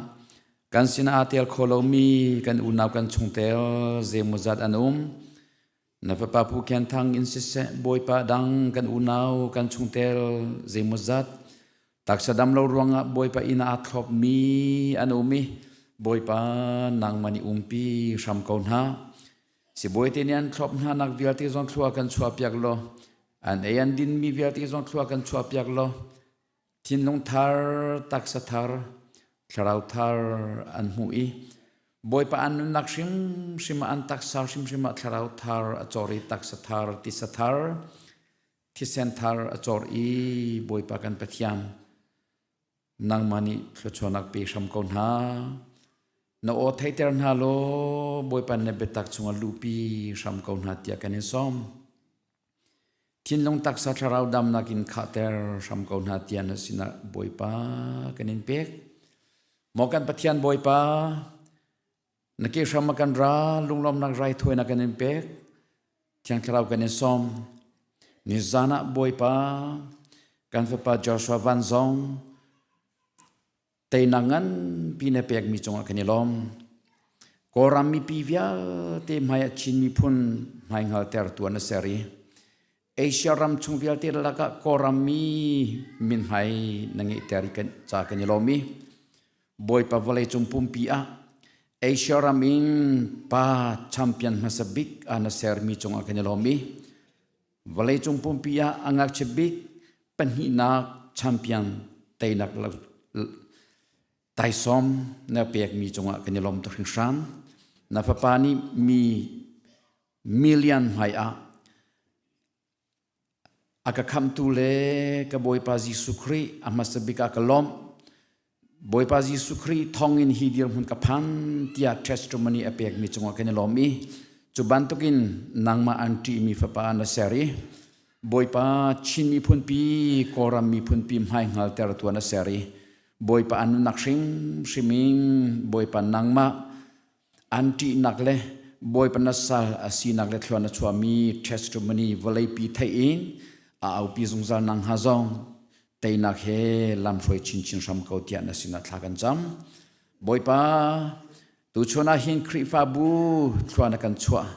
kan sinah aa tel kho lomi kan unau kan chungtel zeimawzat an um. Na fapa Pu Khen Thang in siseh Bawipa dang kan unau kan chungtel zeimawzat taksa dam lo ruangah Bawipa inn ah aa thlopmi an um i Bawipa nangmah nih umpi hram ko hna. Sibawi te nih an thlop hna nak vialte zong thlua kan chuahpiak law an ei an dinmi vialte zong thlua kan chuahpiak law thinlung thar taksa thar thlarau thar an hmuh i Bawipa an nunnak hrimhrim ah an taksa hrimhrim ah thlarau thar a cawr i taksa thar tisa thar thisen thar a cawr i Bawipa kan Pathian nangmah nih thluachuahnak pe hram ko hna. Na aw theihter hna law Bawipa na biatak chungah luhpi hram ko hna tiah kan in sawm. Thinlung taksa thlarau damnak in khahter hram ko hna tiah na sinah Bawipa kan in pek. Maw kan Pathian Bawipa, na ke hram ah kan ra, lunglawmnak raithawinak kan in pek. Thiang Thlarau kan in sawm. Nizan ah Bawipa kan fapa Joshua Van zong teinak nganpi na pekmi cungah kan i lawm. Kawlram mipi vialte hmai ah Chin miphun hmaihngalter tu an ser i Asia ram chung vialte lakah Kawlram mi minhmai na ngeihter i kan ca kan i lawm i Bawipa vawleicung pumpi ah Asia ram in pa champion hmasa bik ah na sermi cungah kan i lawm i vawleicung pumpi ah a ngakchia bik pahnihnak champion teinak taisawm na pekmi cungah kan i lawm tuk hringhran. Na fapa nih mi million hmai ah A ka khamhtu le ka Bawipa Jesuh Khrih a hmasa bik ah ka lawmh. Bawipa Jesuh Khrih thawngin hi dirhmun ka phan tiah testimony a pekmi cungah kan i lawm i cu bantukin nangmah an ṭihmi fapa na ser i Bawipa Chin miphunpi Kawlram miphunpi hmaihngalter tu na ser i Bawipa an nunnak hrimhrim in Bawipa nangmah An ṭihnak le Bawipa na sal a sinak le thluan a chuahmi testimony vawleipi theih in a aupi zungzal nak hnga zong teinak he lamhruai chinchin hram ko tiah na sinah thla kan cam. Bawipa, tuchun ah hin Khrihfabu thlua na kan chuah.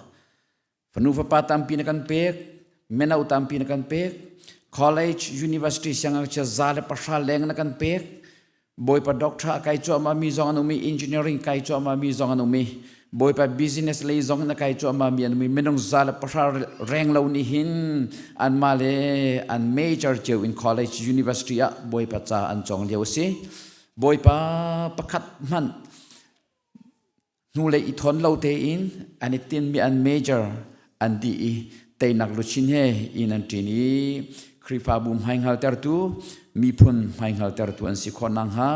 Fanu fapa tampi na kan pek, mino tampi na kan pek, college, university siangngakchia 110 leng na kan pek, Bawipa doctor a kai cuahmah mi zong an um i engineering kai cuahmah mi zong an um i Bawipa business lei zong na kai cuahmah mi an um i minung 110 reng lo nih hin anmah le an major cio in college university ah Bawipa ca an cawng lio a si. Bawipa pakhat hmanh hnulei i thawn lo tein an i tinhmi an major an dih i teinak luchin he inn an ṭin i Khrihfabu hmaihngaltertu miphun hmaihngaltertu an si khawh nakhnga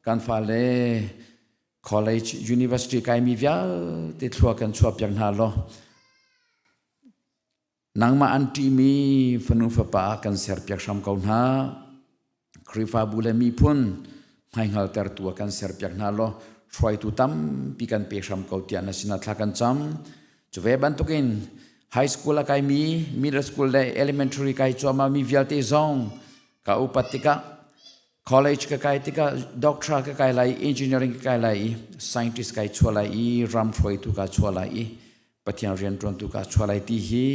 kan fale college university kaimi vialte thlua kan chuahpiak hna law Nangmah an ṭihmi fanu fapa ah kan serpiak hram ko hna. Khrihfabu le miphun hmaihngaltertu ah kan serpiak hna law hruaitu tampi kan pe hram ko tiah na sinah thla kan cam. Cu ve bantukin high school a kaimi, middle school le elementary kai cuahmah mi vialte zong ka upat tikah college ka kai tikah doctor ka kai lai, engineering ka kai lai i scientist kai chuah lai i ram hruaitu ka chuah lai i Pathian rianṭuantu ka chuah lai ti hi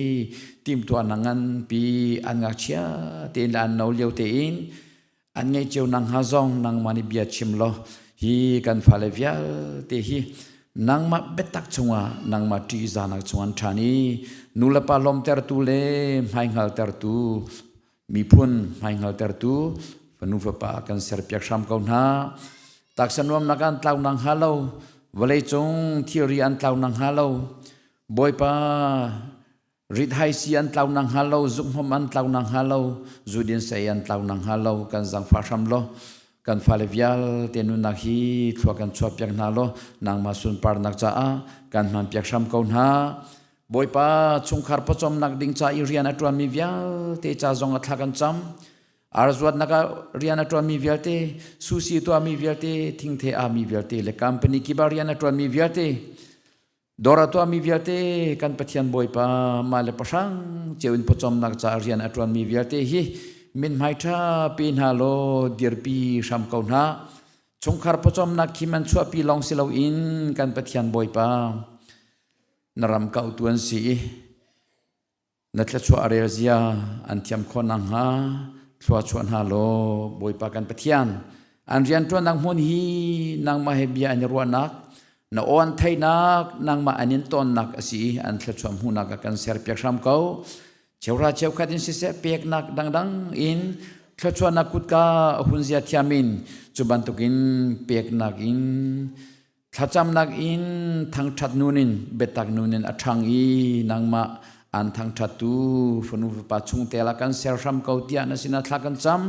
timhtuahnak nganpi an ngakchia tein le an no lio tein an ngeih cio nakhnga zong nangmah nih bia chim law hi kan fale vialte hi. Nangmah biatak chungah nangmah ṭihzahnak chung an ṭhan i nulepa lawmtertu le hmaihngaltertu miphun hmaihngaltertu fanu fapa kan serpiak hram ko hna. Taksa nuamnak an tlau nang hnga lo, vawleicung thilri an tlau nang hnga lo, Bawipa Rithaisi an tlau nak hnga lo, zukhmawm an tlau nak hnga lo, zudin sei an tlau nak hnga lo, kan zangfah hram law, kan fale vialte nunnak hi thlua kan chuahpiak hna law, nangmah sunparnak caah kan hmanpiak hram ko hna. Bawipa chungkhar pawcawmnak ding ca i rian a ṭuanmi vialte ca zong a thla kan cam. Arzuatnak ah rian a ṭuanmi vialte, susi tuahmi vialte, thingthe ami vialte le company kip ah rian a ṭuanmi vialte, Dawr a tuahmi vialte kan Pathian Bawipa mah le pahrang cio in pawcawmnak caah rian a ṭuanmi vialte hi mithmai ṭha pe hna law dirpi hram ko hna. Chungkhar pawcawmnak khim an chuahpi lawng si loin kan Pathian Bawipa na ram kauhtu an si i Na thluachuah a rel zia an thiam khawh nakhnga thlua chuah hna law Bawipa kan Pathian an rianṭuannak hmun hi nangmah he bia an i ruahnak na aw an theihnak nangmah an in tawnnak a si i an thluachuah hmuhnak ah kan serpiak hram ko. Cheuhra cheukhat in siseh peknak dangdang in thluachuahnak kutka a hun zia thiam in cu bantukin peknak in Thlacamnak in thangṭhat nun in biatak nun in a ṭhang i nangmah aan thangṭhattu fanu fapa chungtel ah kan ser hram ko tiah na sinah thla kan cam.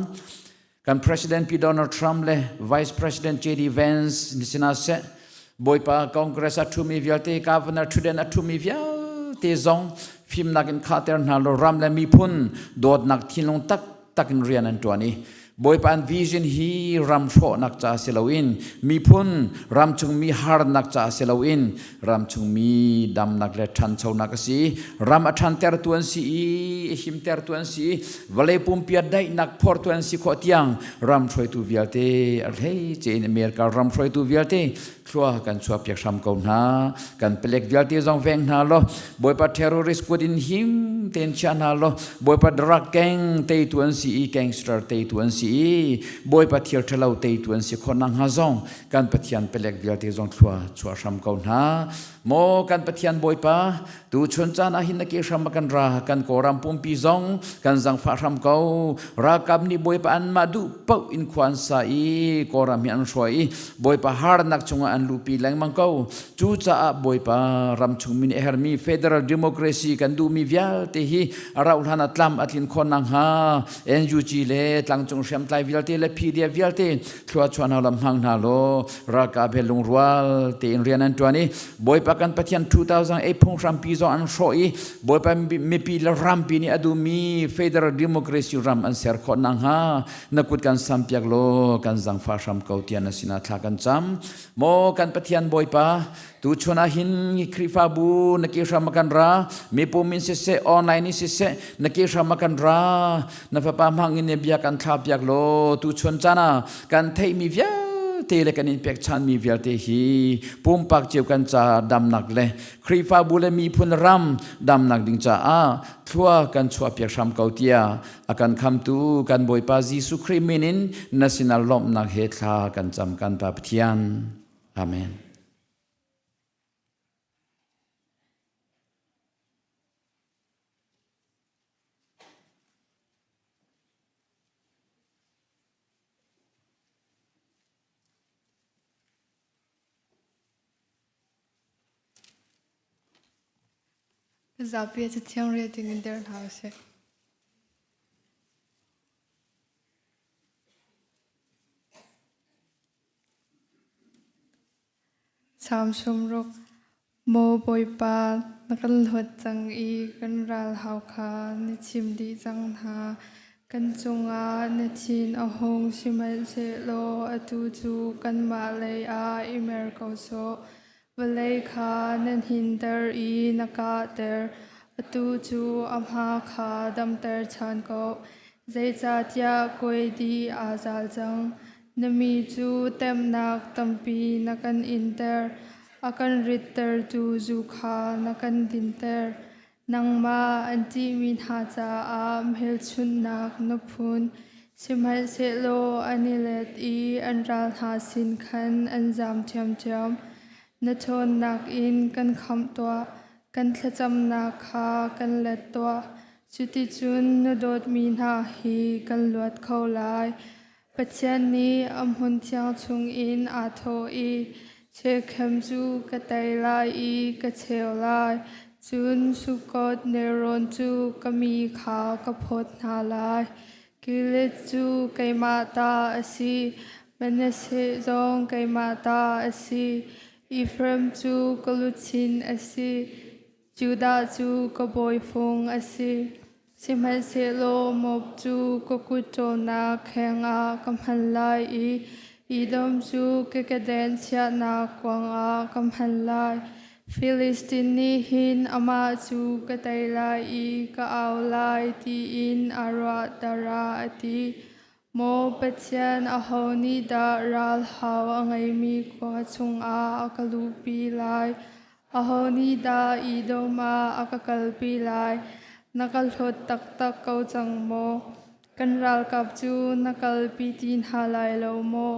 Kan President Pi Donald Trump le Vice President J.D. Vance ni sinah seh Bawipa Congress a ṭhumi vialte Governor ṭhutden a ṭhumi vialte zong fimnak in khahter hna law ram le miphun dawtnak thinlung taktak in rian an ṭuan i Bawipa an vision hi ram hrawhnak ca si loin miphun ram chungmi harnak ca si loin ram chungmi damnak le ṭhanchonak a si. Ram a ṭhantertu an si i a himtertu an si i vawlei pumpi a daihnak phortu an si khawh tiang ram hruaitu vialte a hleice in America ram hruaitu vialte thlua kan chuahpiak hram ko hna. Kan palek vialte zong veng hna law Bawipa terrorist kut in him tein chia hna law Bawipa drug gang teitu an si i gangster teitu an si i Bawipa thil ṭhalo teitu an si khawh nakhnga zong kan Pathian palek vialte zong thlua chuah hram ko hna. Maw kan Pathian Bawipa tu chun caan ah hin na ke hram a kan ra kan Kawlram pumpi zong kan zangfah hram ko. Ralkap nih Bawipa anmah duh paoh in khua an sa i Kawlram hi an hruai i Bawipa harnak chungah an luhpi lengmang ko. Cucaah Bawipa ram chung mi nih a hermi federal democracy kan duhmi vialte hi a rauh hlan ah tlam a tlin khawh nakhnga NUG le tlangcung hriamtlai vialte le PDF vialte thlua chuah hna lam hmang hna law ralkap he lungrual tein rian an ṭuan i Bawipa kan Pathian 2008 phunghrampi zong an hrawh i Bawipa mipi le rampi nih a duhmi federal democracy ram an ser khawh nakhnga na kut kan sampiak law kan zangfah hram ko tiah na sinah thla kan cam. Maw kan Pathian Bawipa tuchun ah hin Khrihfabu na ke hram a kan ra mipum in siseh online in siseh na ke hram a kan ra na fapa hmang in bia kan thla piak law tuchun caan ah kan theihmi vialte le kan in pekchanmi vialte hi pumpak cio kan ca damnak le Khrihfabu le miphun ram damnak ding caah thlua kan chuah piak hram ko tiah a kan khamtu kan Bawipa Jesuh Khrih min in na sinah lawmhnak he thla kan cam kan Pa Pathian. Amen. Zapi a cathiang rel ding in der hna usih. Salm 60 Maw Bawipa, na kan hlawt cang i kan ralhau kha na chim dih cang hna. Kan cungah na thin a hung, sihmanhsehlaw atu cu kanmah lei ah i mer ko sawh. Vawlei kha na hninter i na kahter, atu cu a hma kha damter ṭhan ko. Zeicahtiah kuai dih aa zal cang. Na mi cu temhnak tampi na kan inter. A kan rittertu zu kha na kan dinter. Nangmah an ṭihmi hna caah hmelchunhnak na phun. Sihmanhsehlaw an i let i an ral hna sin khan an zam ṭhiamṭhiam. Na ṭhawnnak in kan khamh tuah, kan thlacamnak kha kan let tuah. Cuticun na dawtmi hna hi kan luat kho lai. Pathian nih a hmun thiang chungin aa thawh i Shekhem cu ka tei lai i ka cheu lai, cun Sukkoth nelrawn cu ka mi kha ka phawt hna lai. Gilead cu keimah ta a si, Manasseh zong keimah ta a si, Efraim cu ka luchin a si, Judah cu ka bawifung a si. Sihmanhsehlaw Moab cu ka kut ṭawlnak kheng ah ka hman lai i Edom cu ka keden chiahnak kuang ah ka hman lai. Filistin nih hin amah cu ka tei lai i ka au lai tiin aa ruahter ah a ti. Maw Pathian, aho nih dah ralhau a ngeimi khua chungah a ka luhpi lai? Aho nih dah Edom ah a ka kalpi lai? Na ka hlawt taktak ko cang maw? Kan ralkap cu na kalpi ti hna lai lo maw?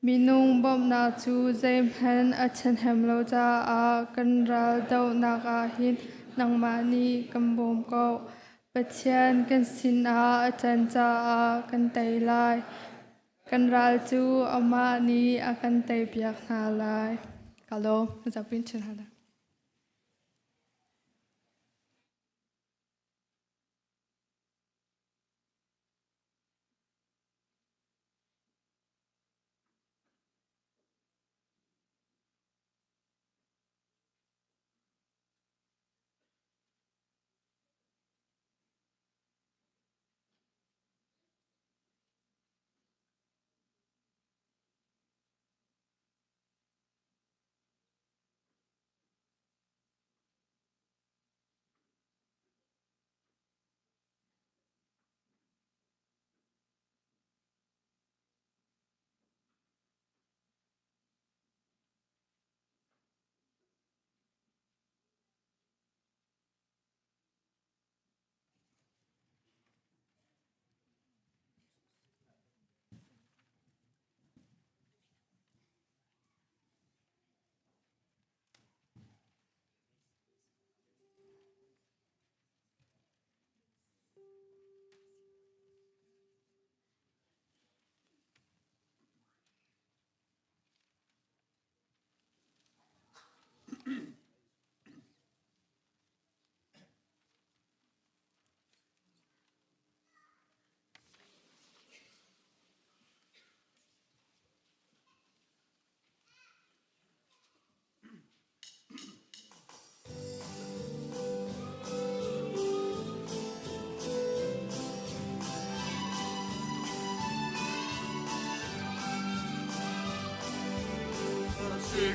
Minung bawmhnak cu zeihmanh a ṭhahnem lo caah kan ral dohnak ah hin nangmah nih kan bawm ko. Pathian kan sinah a ṭan caah kan tei lai. Kan ral cu amah nih a kan teipiak hna lai. Ka lawm. Zapin chin hna.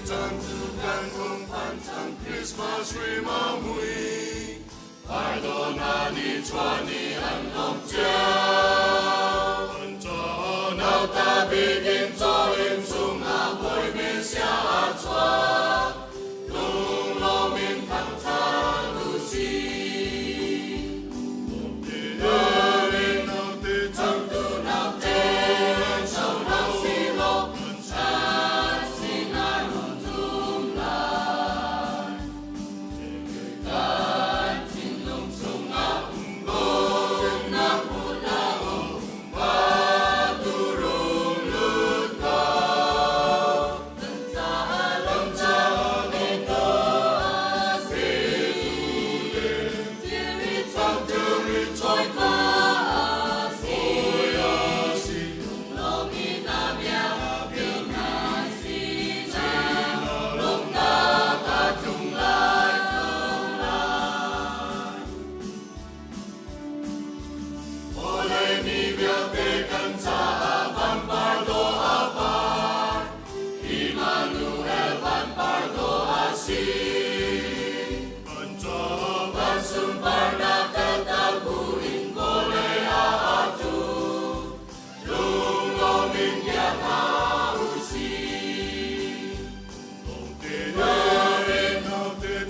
Chan cu kan hung phan cang Christmas rim a mui Ai dawna ni chuah ni an lawm cio An caah nauta bikin caw in chungah Bawi Messiah a chuak Lunglawm in thangṭhat u sih Changtu naute sonak silaw chan sinah rung tum lai. Kan thinlung chungah lawmnak hmun a um, Batu rung lut ko. Kan caah lamcang ito a si. Thilri Bawipa a si. Lunglawm in a bia hna sinah lawmhnak a tlung lai, tlung lai. Vawlei mi vialte kan caah vampar dawh a par, Immanuel vampar dawh a si. Kan caah van sunparnak kaltak buin vawlei ah a tu, lunglawm in bia hna u sih.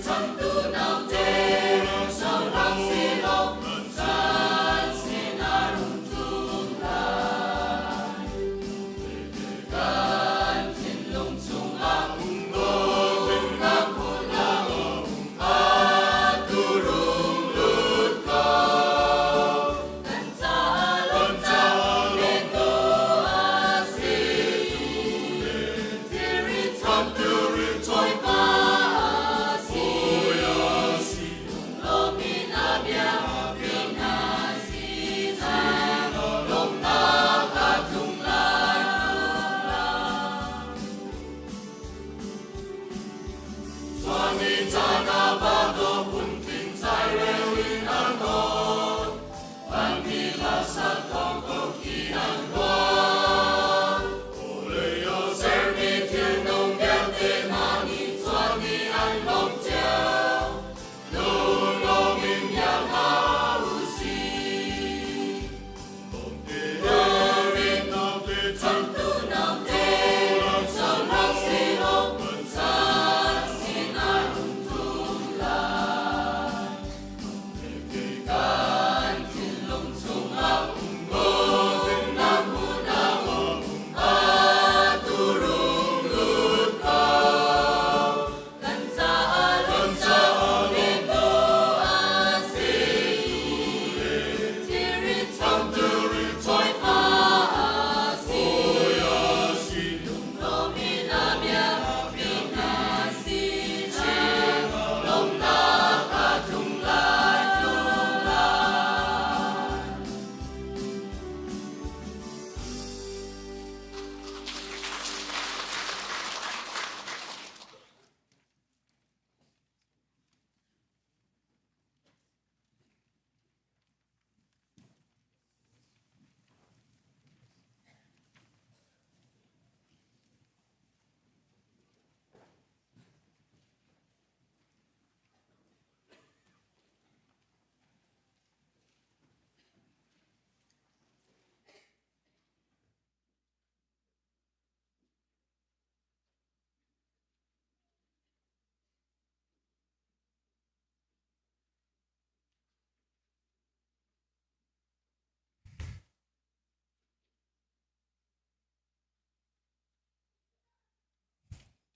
Changtu naute, sonak silaw, chan sinah rung tlung lai.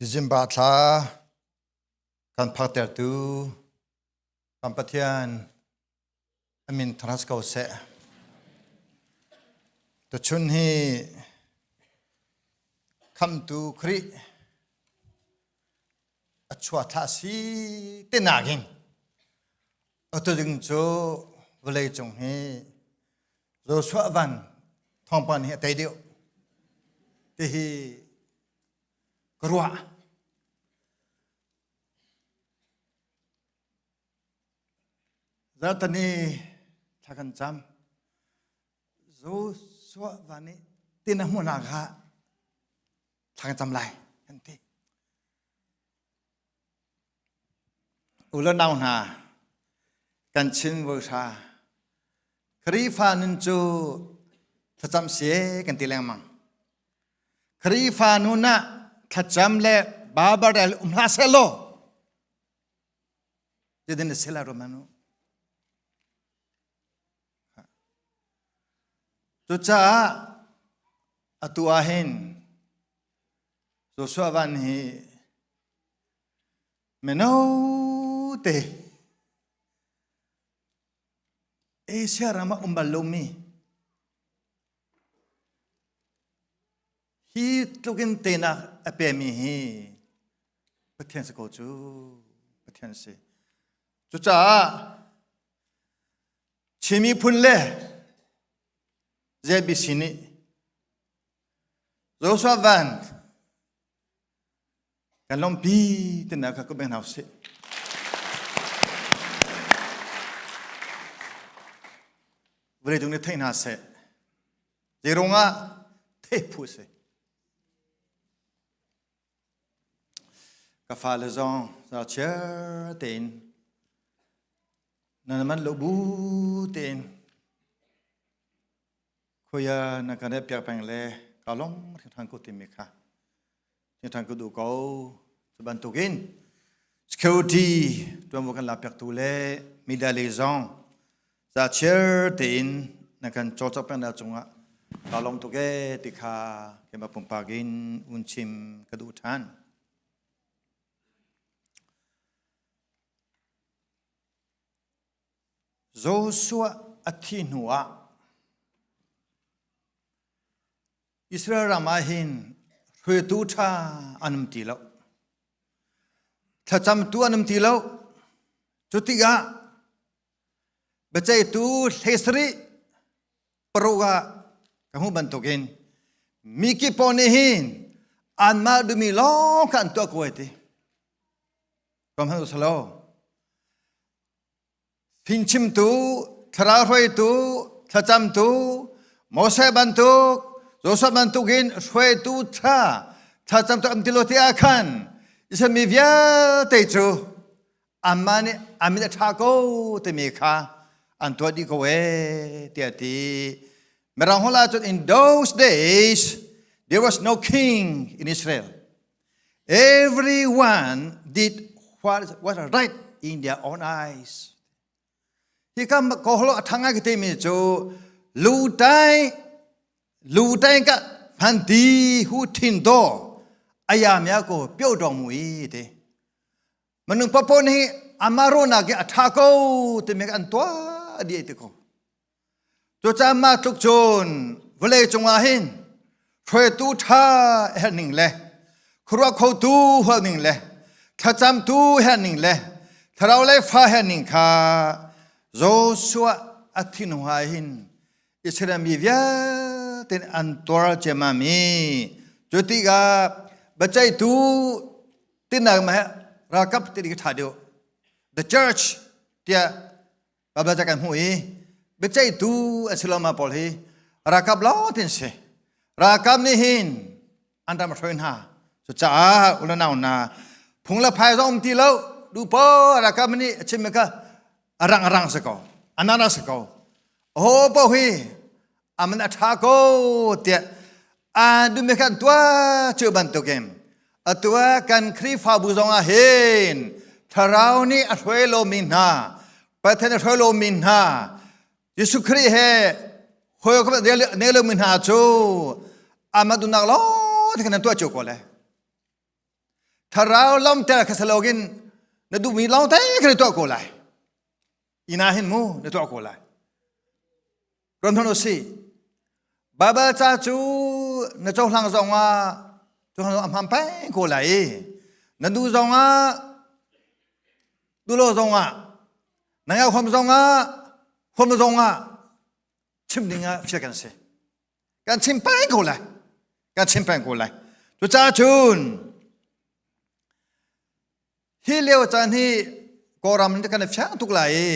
December thla kan phaktertu kan Pathian amin thangṭhat ko seh. Tuchun hi khamtu Khrih a chuah thla si te nakin atu ding cu vawlei cung hi Joshua van thawngpang hi a tei deuh tihi ka ruah. Zarhteni thla kan cam. Joshua van nih tin a hmuhnak ah thla kan cam lai kan ti. U le nau hna, kan Chin voihra Khrihfa nun cu thlacam si kan ti lengmang. Khrihfa nun ah thlacam le Baibal rel um hlah seh law zeitin a si lai Romanu? Cucaah atu ah hin Joshua Van hi mino te Asia ram ah um bal lomi hi tlukin tenak a pemi hi Pathian si ko cu Pathian si. Cucaah Chin miphun le ZBC nih Joshua Van kan lawmhpi tinak kha ka beng hna usih. Vawlei cung nih thei hna seh. Zeirung ah thei phu si. Ka fale zong zachiar tein nan man lo bu tein Khuia na kan piak peng le ka lawm hringhran ko timi kha hringhran ka duh ko. Cu bantukin security tuanvo kan la piaktu le media lei zong za chiar tein na kan cawlcawk peng na cungah ka lawm tuk e ti kha keimah pumpak in un chim ka duh ṭhan. Joshua a thih hnuah Israel ram ah hin hruaitu ṭha an um ti lo. Thlacamtu an um ti lo. Cu tikah biaceihtu 17 paruk ah ka hmuh bantukin mi kip pawl nih hin anmah duhmi lawng kha an tuah ko ai ti. Kom hmanh usalaw. Fimchimtu, thlarau hruaitu, thlacamtu, Moses bantuk, Joshua bantukin hruaitu ṭha thlacamtu am ti lo ti ah khan Israel mi vialte cu anmah nih an mit a ṭha ko timi kha an tuah dih ko ee tiah ti. Mirang holh ahcun in those days there was no king in Israel. Everyone did what was right in their own eyes. Hi kam ko hlo athanga ki te mi chu lu tai lu tai ka phan ti hu thin do aya mya ko pyo dong mu i te manung papo ni amaro na ke atha ko te me an tua di te ko Cucaah mah tluk cun vawlei cungah hin hruaitu ṭha herh ning le khuaruah khotu hual ning le thlacamtu herh ning le thlarau lei fa herh ning kha Joshua a thinhua hin Israel mi vialte an tuar ciammam i cu tikah biaceihtu tinak ma ralkap ti ṭha deuh the church tiah Bible ca kan hmuh i biaceihtu a si loma pawl hi ralkap lawng tin si. Ralkap nih hin an ram a hruai hna. Cucaah unau hna phung le phai zong um ti lo duhpo ralkap nih a chimmi kha a rang a rang si ko a nana si ko aho paoh hi aman a ṭha ko tiah an duhmi kha an tuah cu bantukin atu ah kan Khrihfabu zong ah hin thlarau nih a hruai lomi hna Pathian a hruai lomi hna Jesuh Khrih he hawi nei lomi hna cu amah duhnak lawng te khan an tuah cio ko le. Thlarau lawmter kha salogin na duhmi lawng te kha na tuah ko lai. Ina hin mu na tuah ko lai. Ron hon usi. Bible ca cu na cohlang zong ah cohlang zong a hmaan peng ko lai i na duh zong ah duh lo zong ah na ngau huam zong ah huam lo zong ah chim ding ah fial kan si. Kan chim peng ko lai. Kan chim peng ko lai. Cucaah cun Hi lio caan hi Kawlram in kan i fiang tuk lai i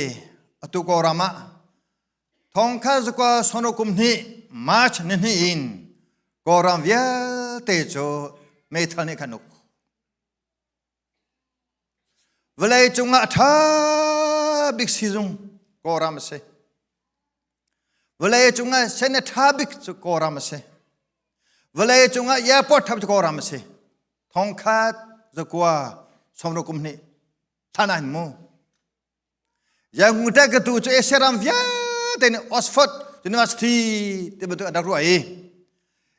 atu Kawlram ah thongkha zakua sono kum hnih March ni hnih in Kawlram vialte cu meithal nih khan uk. Vawlei cungah a ṭha bik sizung Kawlram a si. Vawlei cungah sen a ṭha bik cu Kawlram a si. Vawlei cungah airport ṭha cu Kawlram a si. Thongkhat zakua sawmro kum hnih thlan ah hin mu. Yangon ṭek ka tu cu Asia ram vialte nih Oxford University ti bantuk an rak ruah i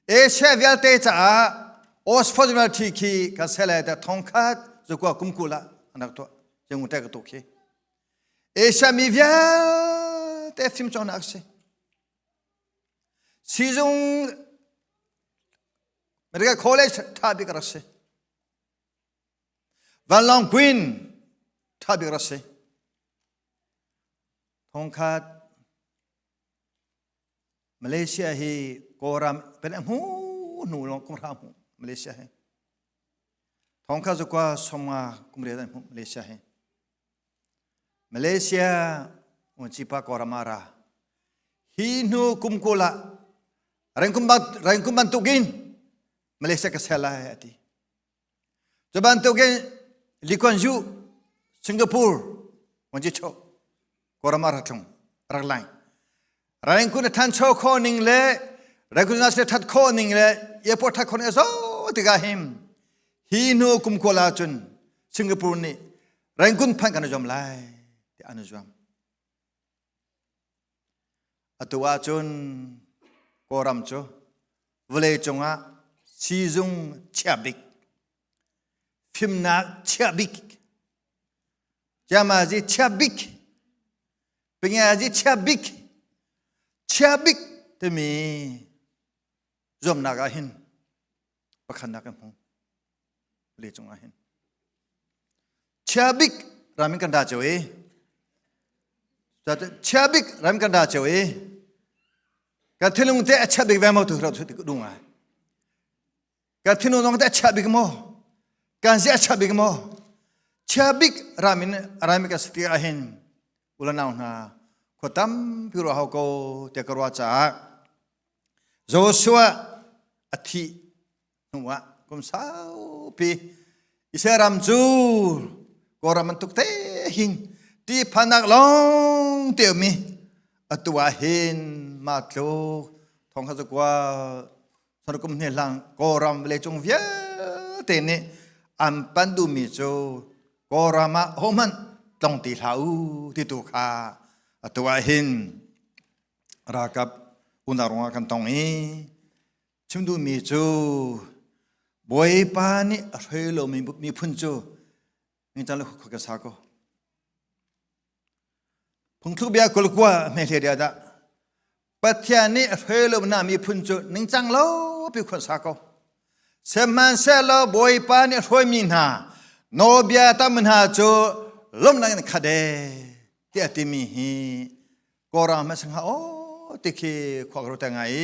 Asia vialte caah Oxford University khi kan sele te thongkhat zakua kum kul ah an rak tuah Yangon ṭek ka tu khi. Asia mi vialte fimcawnnak a si. Sizung Medical College ṭha bik rak si. Vanlawng Queen ṭha bik rak si. Thongkhat Malaysia hi Kawlram pen a hmu hnu lawng kum hra hmu Malaysia hi. Thongkhat zakua somnga kum riat an hmu Malaysia hi. Malaysia Uncipa Kawlram ah ra. Hi hnu kum kul ah rengkum bantukin Malaysia ka sel lai a ti. Cu bantukin Lee Kuan Yew Singapore Wanji Cho Kawlram ah rak tlung rak lai. Rengkun a thancho khawh ning le rengkun na that khawh ning le airport that khawh ning a zo tikah him hi hnu kum kul ahcun Singapore nih rengkun phanh kan i zuam lai ti an i zuam. Atu ahcun Kawlram cu vawlei cungah siizung chia bik, fimnak chia bik, Ciamazi chia bik, Pingiazi chia bik, chia bik timi zuamnak ah hin pakhatnak kan hmu vawlei cungah hin. Chia bik ram in kan ra cio i chia bik ram kan ra cio i kan thinlung te a chia bik ve maw tu ra tu dung ai. Kan thinlung zong te a chia bik maw? Kan zia a chia bik maw? Chia bik ram in ram kan si ti ahhin ulanau hna khua tampi ruah hau ko tiah ka ruah caah Joshua a thih hnuah kum saupi Israel ram cu Kawlram bantuk te hin tihphannak lawng te ummi atu ah hin mah tluk thong kha zakua kum hne hlang Kawlram vawleicung vialte nih an pan duhmi cu Kawlram ah hohmanh tlong ti hlah u ti tu kha atu ah hin ralkap unau ruangah kan tong i chim duhmi cu Bawipa nih a hrei lomi miphun cu ningcang le khua kan sa ko. Phungthluk bia kulkua hme hle dia dah Pathian nih a hrei lo na miphun cu ningcang lo pi khua sa ko. Sihmanhsehlaw Bawipa nih a hruaimi hna nawlbia tam hna cu lawmhnak in khat e tiah timi hi Kawlram hmasa hnga aw ti khi khua ka ruat ngai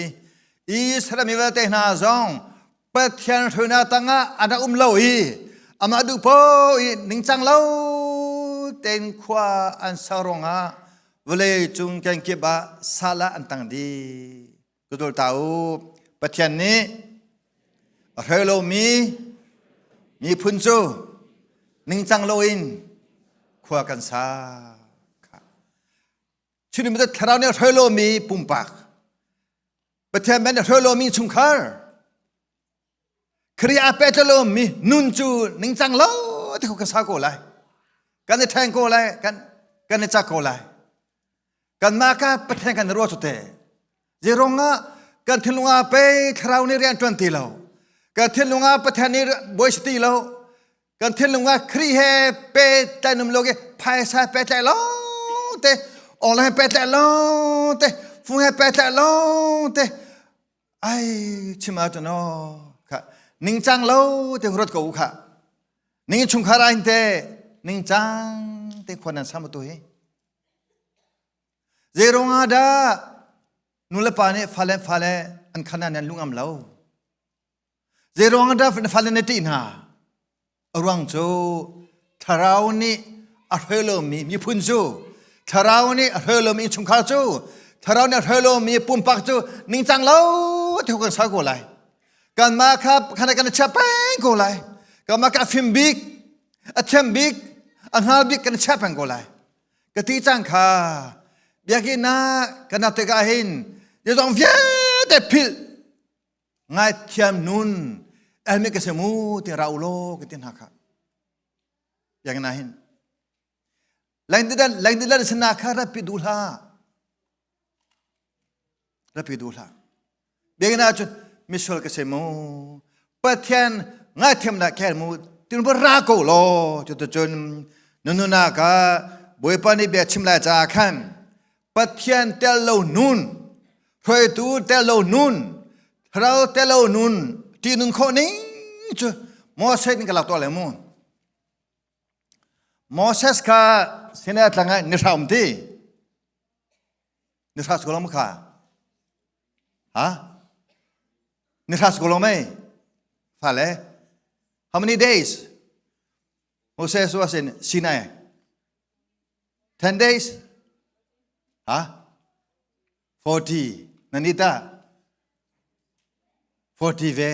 i Israel mi vialte hna zong Pathian hruainak tangah an rak um lo i amah duh po i ningcang lo tein khua an sa ruangah vawlei cung kenkip ah sal ah an tang dih. Kudul ta u Pathian nih a hruai lomi miphun cu ningcang loin khua kan sa. Chin mi thlarau nih a hruai lomi pumpak Pathian men a hruai lomi chungkhar Khrih a pek lomi nun cu ningcang lo ti ko ka sa ko lai kan i ṭheng ko lai kan kan i cak ko lai kanmah ka Pathian kan ruah cu te zeirong ah kan thinlung ah pei thlarau nih rian ṭuan ti lo kan thinlung ah Pathian nih bawi si ti lo. Kan thinlung ah Khrih he pehtlaih num lo ke phaisa pehtlaih lo te online he pehtlaih lo te phone he pehtlaih lo te ai chim ah cun kha ningcang lo te ruat ko u kha ning chungkhar ah hin te ningcang te khua nan sam tu hi Zeirong ah dah nu le pa nih fale fale an khan ah nan lungam lo? Zeiruang ah dah fale na ṭih hna? A ruang cu thlarau nih a hruai lomi miphun cu thlarau nih a hruai lomi innchungkhar cu thlarau nih a hruai lomi pumpak cu ningcang lo ti kan sau ko lai. Kanmah kha khan kan chia peng ko lai. Kanmah kha a fim bik, a thiam bik, a hngal bik kan chia peng ko lai. Ka ti cang kha biakinn ah kan rak tikah hin zeizong vialte philh ngaithiam nun elmi ka si mu ti ra u law ka ti hna kha biakinn ah hin lengdidan lengdidan sana kha rat pi duh hlah rat pi duh hlah biakinn ah cun misual ka si mu Pathian ngaithiamnak kher mu tin va ra ko law cuticun nununak ah Bawipa nih bia chim lai caah khan Pathian tel lo nun hruaitu tel lo nun thlarau tel lo nun ti nun khawh ning cu Moses nih ka lak tuah le mu Moses kha Sinai tlang ah ni hra um ti ni hra sual kha ha ni hra sual mei fale how many days Moses was in Sinai 10 days ha 40 nanita 40 ve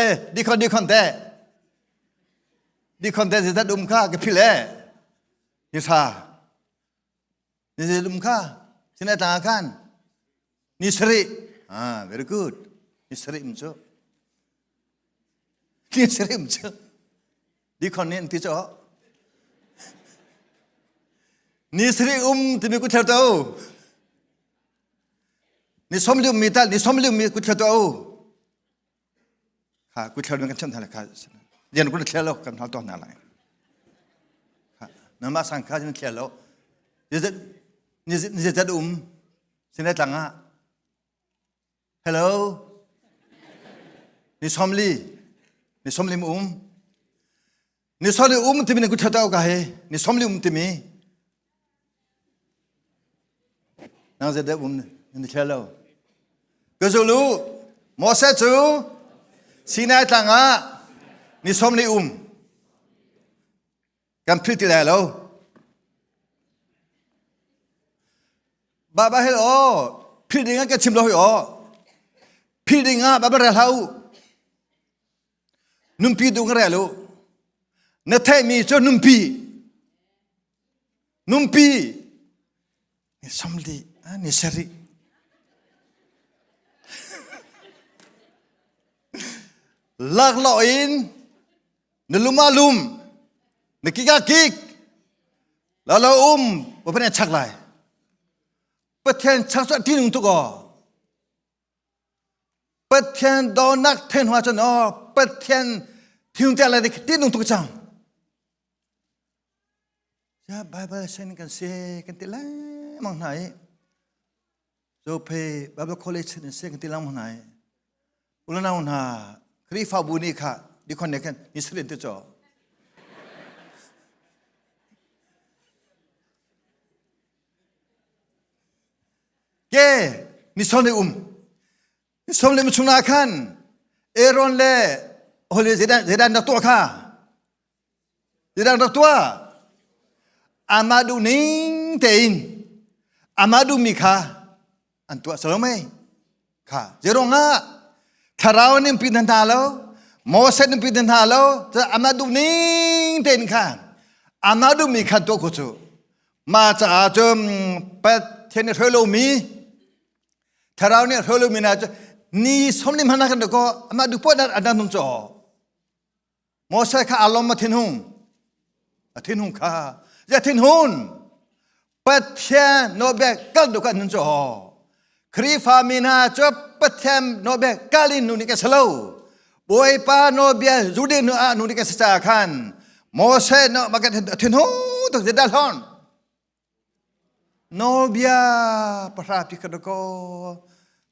eh dikhon dikhon te dikhon te zat um kha ka phil eh ni tha ni zat um kha sina ta khan ni sari ah very good ni sari um chu ni sari um chu dikhon ni ti cho ni sari um timi ku thel to Ni somli ummi tal ni somli ummi kut thla u. Kha kut thla kan cham hna kha. Lian kut thla lo kan hal to hna lai. Kha nama sang kha jin thla lo. Ni ni ni zat um sinai tlang ah. Hello. Ni somli ni somli um. Ni somli um timi ni kut thla to ka he. Ni somli um timi. Nang zeidah um na thlia lo? Ka zul u, Moses cu Sinai tlang ah ni som li um. Kan philh ti lai lo. Baba hel aw, philh ding ah ka chim lo hoi aw. Philh ding ah baba rel hlah u. Nunpi du ka rel u. Na theihmi cu nunpi. Nunpi. Ni samli, ni sarih. Laklawh in na lum ah lum, na kik ah kik, la lo um, Pathian chak lai. Pathian chak cu a ṭihnung tuk aw. Pathian dawnak then hua cun aw Pathian thinlung te lai ṭihnung tuk cang. Ya Bible sen kan si kan ti lengmang hna i Zophe Bible College in si kan ti lengmang hna i ulanau hna Khrihfabu nih kha dikhon ne khan ni sarin te chaw ke ni son um ni som le chung na khan Aaron le Holy zedan zedan na tuah kha Zeidang rak tuah? Amah duh ning tein amah duhmi kha an tuah salo mei? Kha zeirong ah thlarau nih pi hna lo, Moses nih pi hna lo, amah duh ning tein kha amah duhmi kha tuah ko cu. Mah caah cun Pathian nih hruai lomi thlarau nih hruai lomi hna cu ni somli hmanh kan ko amah duh poah an nung caw. Moses kha aa lawm a thinhung a thinhung kha ya thinhun Pathian nawlbia kal duh kan nun cu Khrihfa mi hna cu Pathian nawlbia kal in nun ka si lo. Bawipa nawlbia Jude nu ah nu nih kan si caah khan Moses no ma kan thin hu tuk dah hlon nawlbia pahra pi kha ko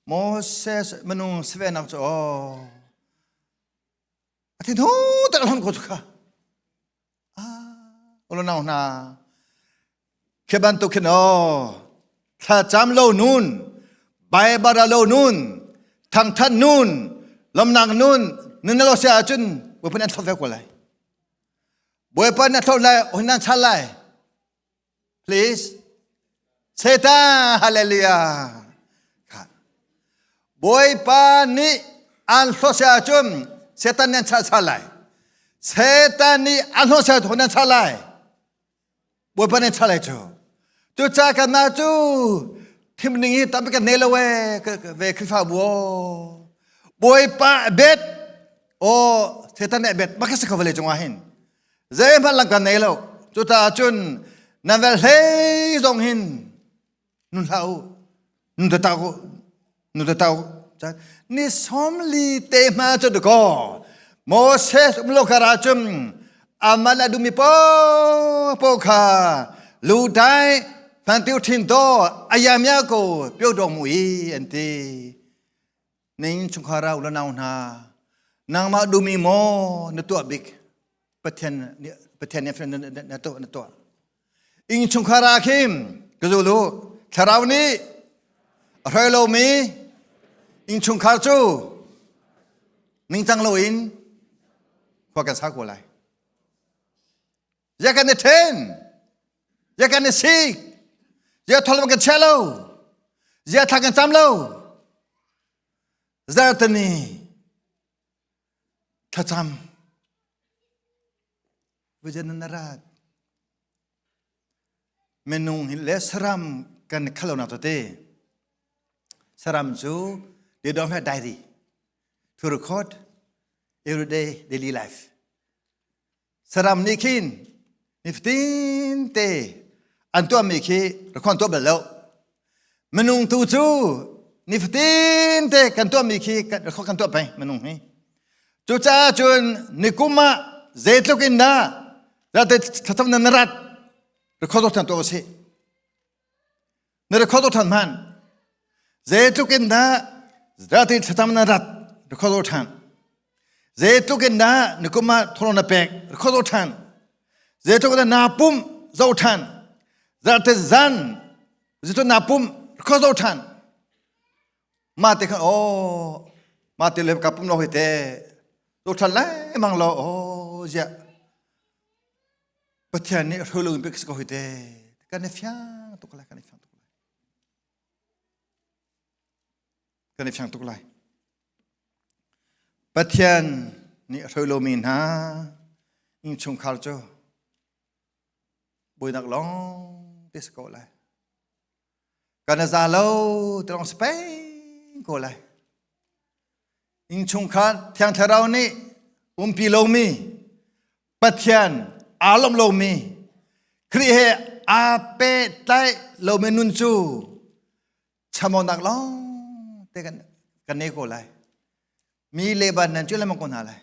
Moses minung sivenak cu aw a thin hu tak hlon ko cu kha Ulo nau hna khi bantuk khin aw thlacam lo nun Baibal lo nun thangthat nun lomnak nun nun na lo sia ahcun Bawipa nih an thlop ve ko lai Bawipa nih a thlop lai hun nan chal lai please Satan hallelujah Bawipa nih an hlawt sia ahcun Satan nih an chal chal lai Satan nih an hlawt sia ahcun an chal lai Bawipa nih an chal lai cu cucaah kanmah cu thim ning hi tampi kan nei lo ee ve Khrihfabu aw Bawipa bet aw Satan nih bet mah khi si kho vale cungah hin zeihmanh lang kan nei lo cucaah cun nan vel hlei zong hin nun hlah u nun ta u nun ta u ni sawmli te hma cu ko Moses um lo kar ah cun amal a dumi po po kha lu dai phan tiu thin to ayamya ko pyo dong mu i an ti Ning chungkhar ah u le nau hna, nangmah duhmi maw na tuah bik? Pathian Pathian nih na tuah na tuah. Ing chungkhar ah khin ka zul u. Thlarau nih a hruai lomi ing chungkhar cu ningcang loin khua kan sa ko lai. Zia kan i ṭhen, zia kan i sik, zia thol kan chia lo, zia thla kan cam lo. Zartani thlacam vijan na rat minung hi le saram kan khalo nak te saram cu they don't have diary to record everyday daily life Saram nih khin nifatin te an tuahmi khi rakhuan tuah bal lo. Minung tu cu nifatin te kan tuahmi khi rakhuan kan tuah peng minung hi. Cucaah cun nikum ah zeitluk in dah rate thlacam na rat record than tuah usih. Na record than hman. Zeitluk in dah rate thlacam na rat record than. Zeitluk in dah nikum ah thawlawng na pek record than. Zeitluk in dah naa pumh zoh than. Zarhte zan zeitluk naa pumh record zoh than. Mah te khan oh mah te le ka pum lo hoi te zoh than lengmang lo oh ziah Pathian nih hruai lo in pek si ko hoi te kan i fiang tuk lai kan i fiang tuk lai kan i fiang tuk lai Pathian nih a hruai lomi hna innchungkhar cu buainak lawng te si ko lai kan a za lo ti lawng si peng ko lai innchungkhar thiang thlarau nih umpi lomi Pathian aa lawmh lomi Khrih he aa pehtlaih lomi nun cu chamonak lawng te kan kan nei ko lai mi le ban nan cu lengmang ko hna lai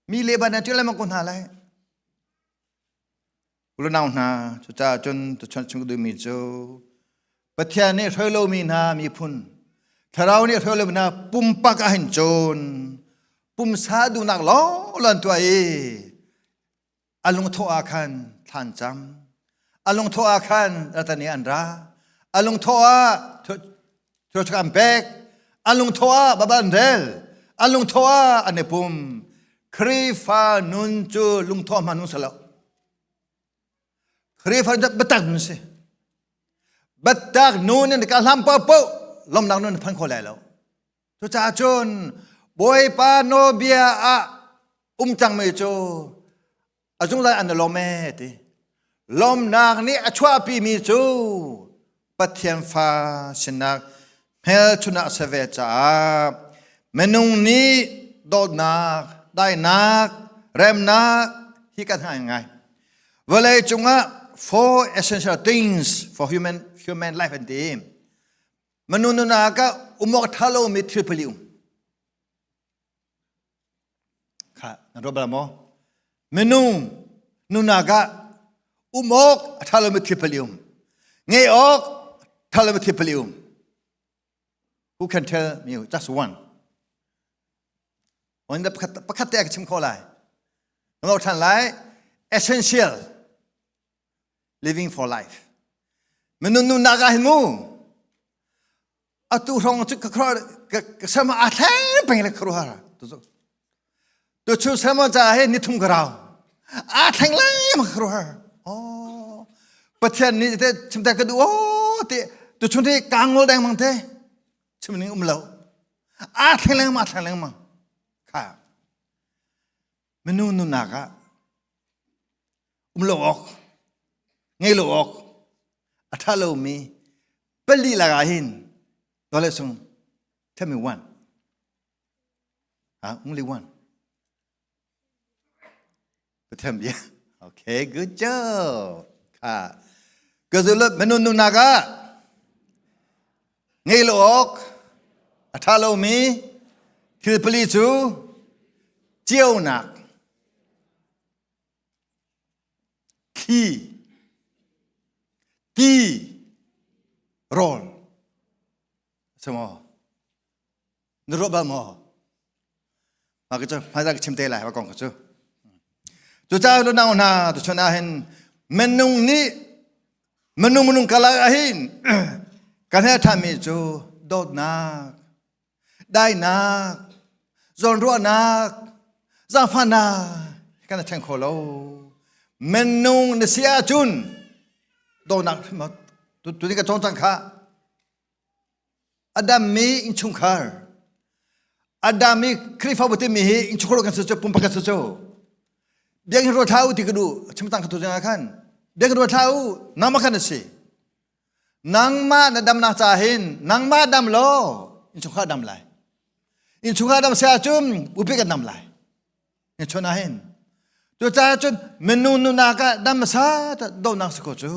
mi le ban nan cu lengmang ko hna lai Ulunau hna cucaah cun tuchan chung duhmi cu Pathian nih hruai lomi hna miphun thlarau nih hruai lomi hna pumpak ah hin cun pumsa duhnak lawng lan tuah i a lungthawh ah khan thlan cam a lungthawh ah khan ratani an ra a lungthawh ah thua an pek a lungthawh ah baba an rel a lungthawh ah an i pum Khrihfa nun cu lungthawh hman nun salo Khrihfa nun biatak nun si biatak nun in ka hlam paoh paoh lomnak nun phan kho lai lo Cucaah cun Bawipa nawlbia ah um cangmi cu a zungzal an i lawm ee ti. Lawmnak nih a chuahpimi cu Pathian fa sinak hmelchunah a si ve caah minung nih dawtnak, daihnak, remnak hi kan ngai ngai. Vawlei cungah four essential things for human human life an ti. Minung nunnak ah um awk ṭha lomi thil pali um. Nan ruat bal maw? Minung nunak ah um awk a ṭha lomi thil pali um. Ngeih awk ṭha lomi thil pali um. Who can tell me just one? On the pakhat pakhat te ka chim kho lai. Ngau ṭhan lai. Essential living for life. Minung nunak ah hin mu atu hrong cu ka ka sama a thleng peng le kharu har tu cu tu chu sama ca he ni thum ka rau a thleng le ma kharu har oh pathian ni te chim ta ka du o te tu chun te kangol deng mang te chim ning um lo a thleng leng ma thleng leng mang kha minu nunak ah um lo awk ngei lo awk a ṭha lomi pali lakah hin tole sung tell me one ah only one Pathian bia okay good job kha ka zulot minun nunak ah ngei lo awk a ṭha lomi thil pali cu ceunak Thli, ti, rawl. Si maw? Na ruah bal maw? Mah ka cu hmaizah ka chim te lai wa kong ka cu. Cucaah lu nau hna tuchun ah hin minung nih minung minung kalak ah hin kan he ṭhami cu dawtnak dainak, zawnruahnak, zaangfahnak kan ṭhen kho lo. Minung na si ahcun dawtnak tu ka cawng cang kha. A dammi innchungkhar, a dammi Khrihfabu timi hi innchungkhar kan si cu pumpak kan si cu. Biakinn ruat hlah u ti ka duh chim tang ka tu ah khan biakinn ruat hlah u nangmah khan na si. Nangmah na damnak ca hin nangmah dam law innchungkhar dam lai. Innchungkhar dam si ahcun upi kan dam lai. Chun ah hin. Cucaah cun minung nunak ah dam hmasa dawtnak si ko cu.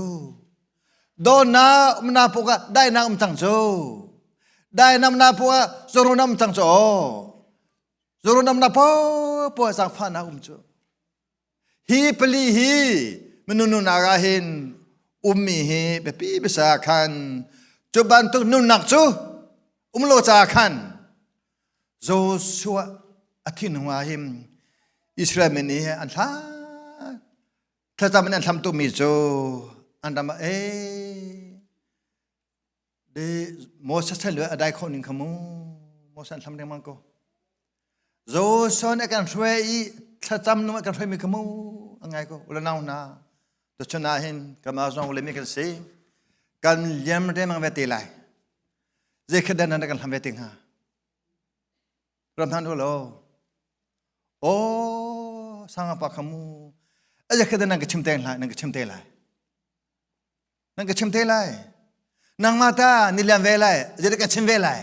Dawtnak umnak puk ah daihnak um cang cu. Daihnak umnak puk ah zawrun um cang cu. Zawrun umnak poah ah zaangfahnak um cu. Hi pali hi minung nunnak ah hin ummi hi biapi bisa khan cu bantuk nunnak cu um lo ca khan Joshua a thin hnu ah hin Israel mi nih an thla thlacam in an hlam tukmi cu an ram ah ee De Moses chan lio a dai khawh ning kha mu Moses an hlam lengmang ko Joshua nih a kan hruai i thlacam nung a kan hruai mi kha mu a ngai ko ula nau hna tuchun ah hin kanmah zong ule mi kan si kan liam remang ve te lai zei khat dan nan kan hlam ve te hnga ram hnan u lo o sanga pa kha mu a zei khat dan nan ka chim te lai nan ka chim te lai Nan ka chim te lai. Nangmah ta ni liam ve lai, zeidah ka chim ve lai.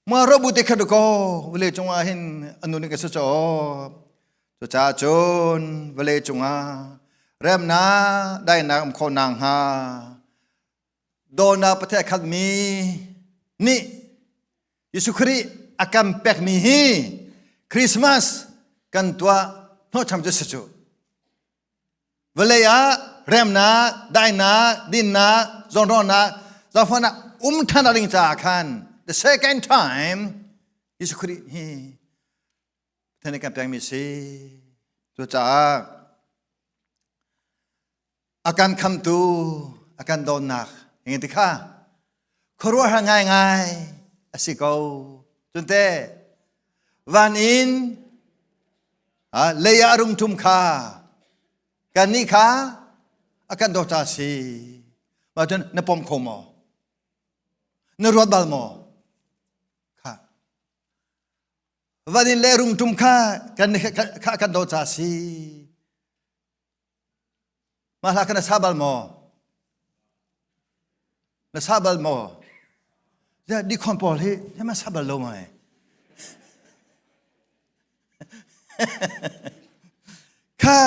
Ma robu te khat ko vale cungah hin anu nih ka si cho. Cucaah cun vale cungah remnak dainak um kho nang hnga dawnak Pathian khat mi nih Jesuh Khrih a kan pekmi hi Christmas kan tuah hnawhcham cu si cu. Vawlei ah remnak, daihnak, dinnak, zawnruahnak, zaangfahnak um ṭhan ding caah khan the second time Jesuh Khrih hi Pathian nih kan pekmi si. Cucaah a kan khamtu, a kan dawtnak engin ti kha khuaruahhar ngaingai a si ko. Cunte van in lei ah a rung ṭum kha kannih kha a kan dawt ca si. Mah cun na pom kho maw? Na ruat bal maw? Kha. Van in le rung ṭum kha kan kha kan dawt ca si. Mah hla kha na sa bal maw? Na sa bal maw? Ya dikhon pawl hi hi ma sa bal lo mai. Kha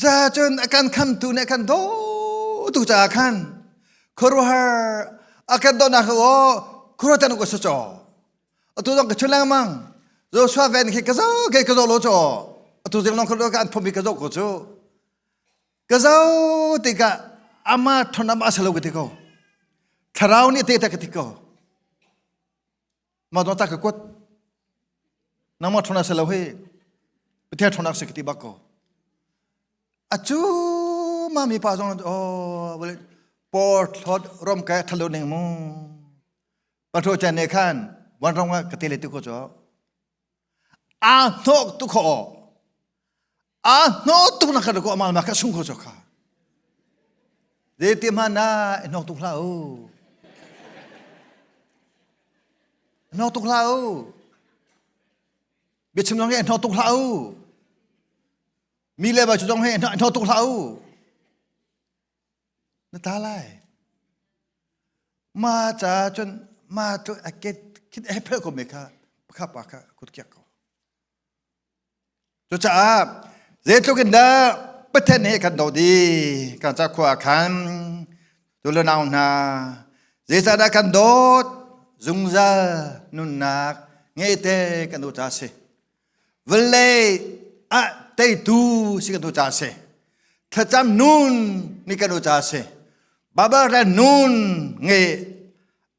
ca cun a kan khamtu nih a kan daw tu caah khan khuaruahhar a kan dawtnak kha aw khuaruahter ko sa caw. Atu zong ka chun lengmang. Joshua ven khi ka zo ke ka zo lo cho atu zing long kho ka an phumi ka zo ko chu ka zo tikah ama thon ama salo ka ti ko thlarau nih te ta ka ti ko ma do ta ka kuat nangmah thona salo hi pathian thonak se ka ti bak ko acu ma mi pa zong oh bole por thlot rom ka thalo ning mu patho chan ne khan wan rong ka te le tu ko cho a hnok tu kho a hnok tu na kha ko amal ma ka sung ko cho kha de ti ma na hnok tu hla u hnok tu hla u biachim zong he hnok tuk hlah u mi le ba cu zong he hnok tuk hlah u na ta lai ma ca cun ma tu a ke khit he phel ko me kha pakha pa kha kut kiak ko cucaah zeitluk in dah Pathian he kan do di kan ca khua khan tu le nau hna zeicahdah kan dawt zungzal nunnak ngei te kan du ca si vawlei ah teitu si kan tu ca si thlacam nun ni kan u ca si Bible nun nge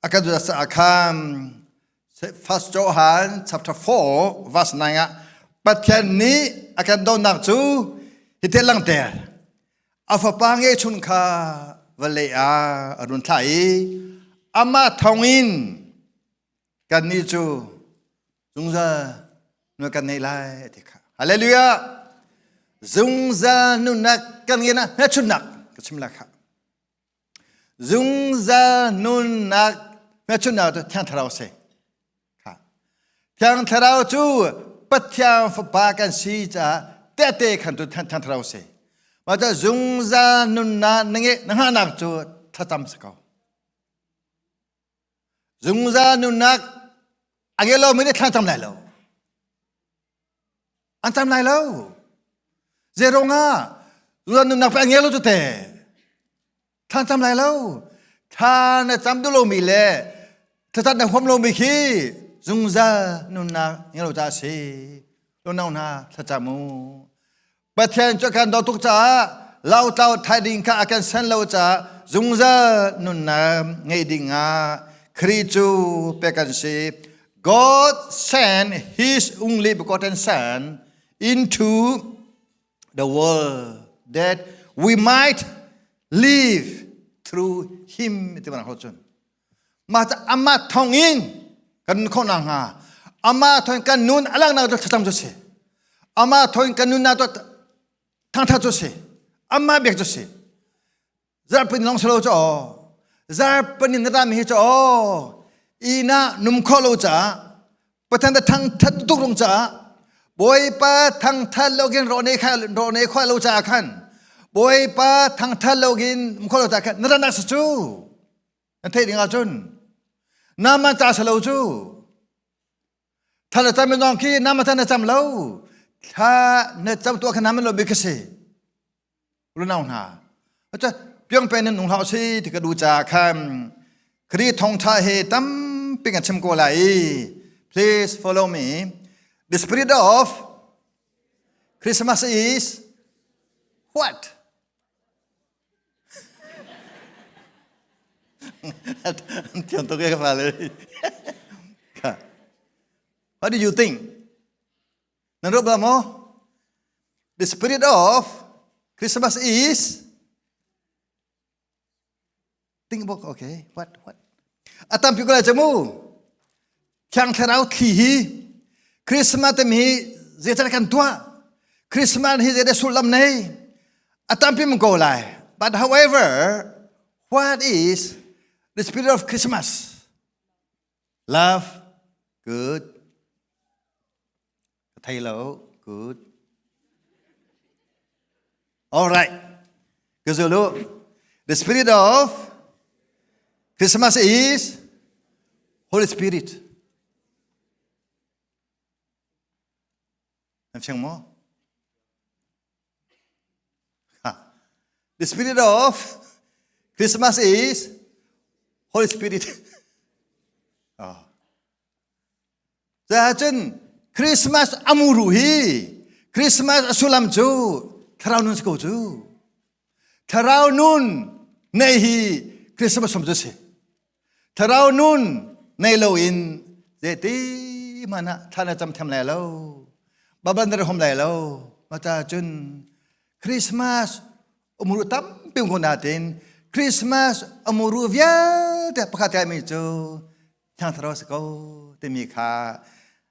a kan du sa khan First Johan chapter 4 verse 9 ah Pathian nih a kan donnak cu hi te langter a fapa nge chun kha vawlei ah a run thlah i amah thawngin kannih cu zungzal nun kan nei lai ti kha hallelujah zungzal nunnak kan ngeih na hmelchunhnak ka chim la kha zungzal nunnak hmelchunhnak cu thiang thlarau si kha thiang thlarau cu Pathian fapa kan si caah tehte khan tu thiang thlarau si mah cu zungzal nunnak na ngeih na hngahnak cu thlacam si ko Zungzal nunnak a ngei lomi nih thla cam lai lo. An cam lai lo. Zeirong ah zungzal nunnak pe a ngei lo cu te. Thla cam lai lo. Thla na cam duh lomi le thlacam na huam lomi khi zungzal nunnak ngei lo ca a si. Lunau hna thlacam u. Pathian cu kan dawt tuk caah lotlau thai ding kha a kan san lo caah zungzal nunnak ngei ding ah Khrih cu pek kan si. God sent his only begotten son into the world that we might live through him ti mana cun mah ca amah thawng in kan nun khawh nakhnga amah thawng kan nun a langhnak cu thlacam cu si amah thawng kan nunnak cu thangthat cu si amah biak cu si zarhpin lawng si lo cu aw zarhpin in na rami hi cu aw ina num khawh lo caah Pathian ta thangthat tuk rung caah Bawipa thangthat lo khin rawh ne kha rawh ne khwa lo caah khan Bawipa thangthat lo khin khwa lo caah khan na ranak sa cu na theih ding ahcun nama ca sa lo cu thla na cam nong khi nama ta na cam lo thla na cam tuah khan nama lo bi ka si lunau hna cha piang pen nung hlau si ti ka du ca khan Kri thongtha he tampi kan chim ko lai please follow me the spirit of Christmas is what Thiam tuk ka fale. What do you think? Nan ruat bal maw? The spirit of Christmas is think about okay what what a tampi ko lai cu mu Thiang Thlarau thli hi Christmas te mi zeican kan tuah Christmas hi zeidah sullam nei a tampi mun ko lai but however what is the spirit of Christmas love good thei lo good all right Kazulu the spirit of Christmas is Holy Spirit Nam fiang maw? The spirit of Christmas is Holy Spirit. Oh. Cun. Christmas amuru hi Christmas a sullam cu thlarau nun si ko cu. Thlarau nun nei hi Christmas som cu si. Thlarau nun nei loin zeiti hmanh ah thla na cam thiam lai lo. Baban na hom lai lo. Mata cun Christmas umuru tampi ko natin Christmas umuru vialte pakhat kai mi cu Thiang Thlarau si ko timi kha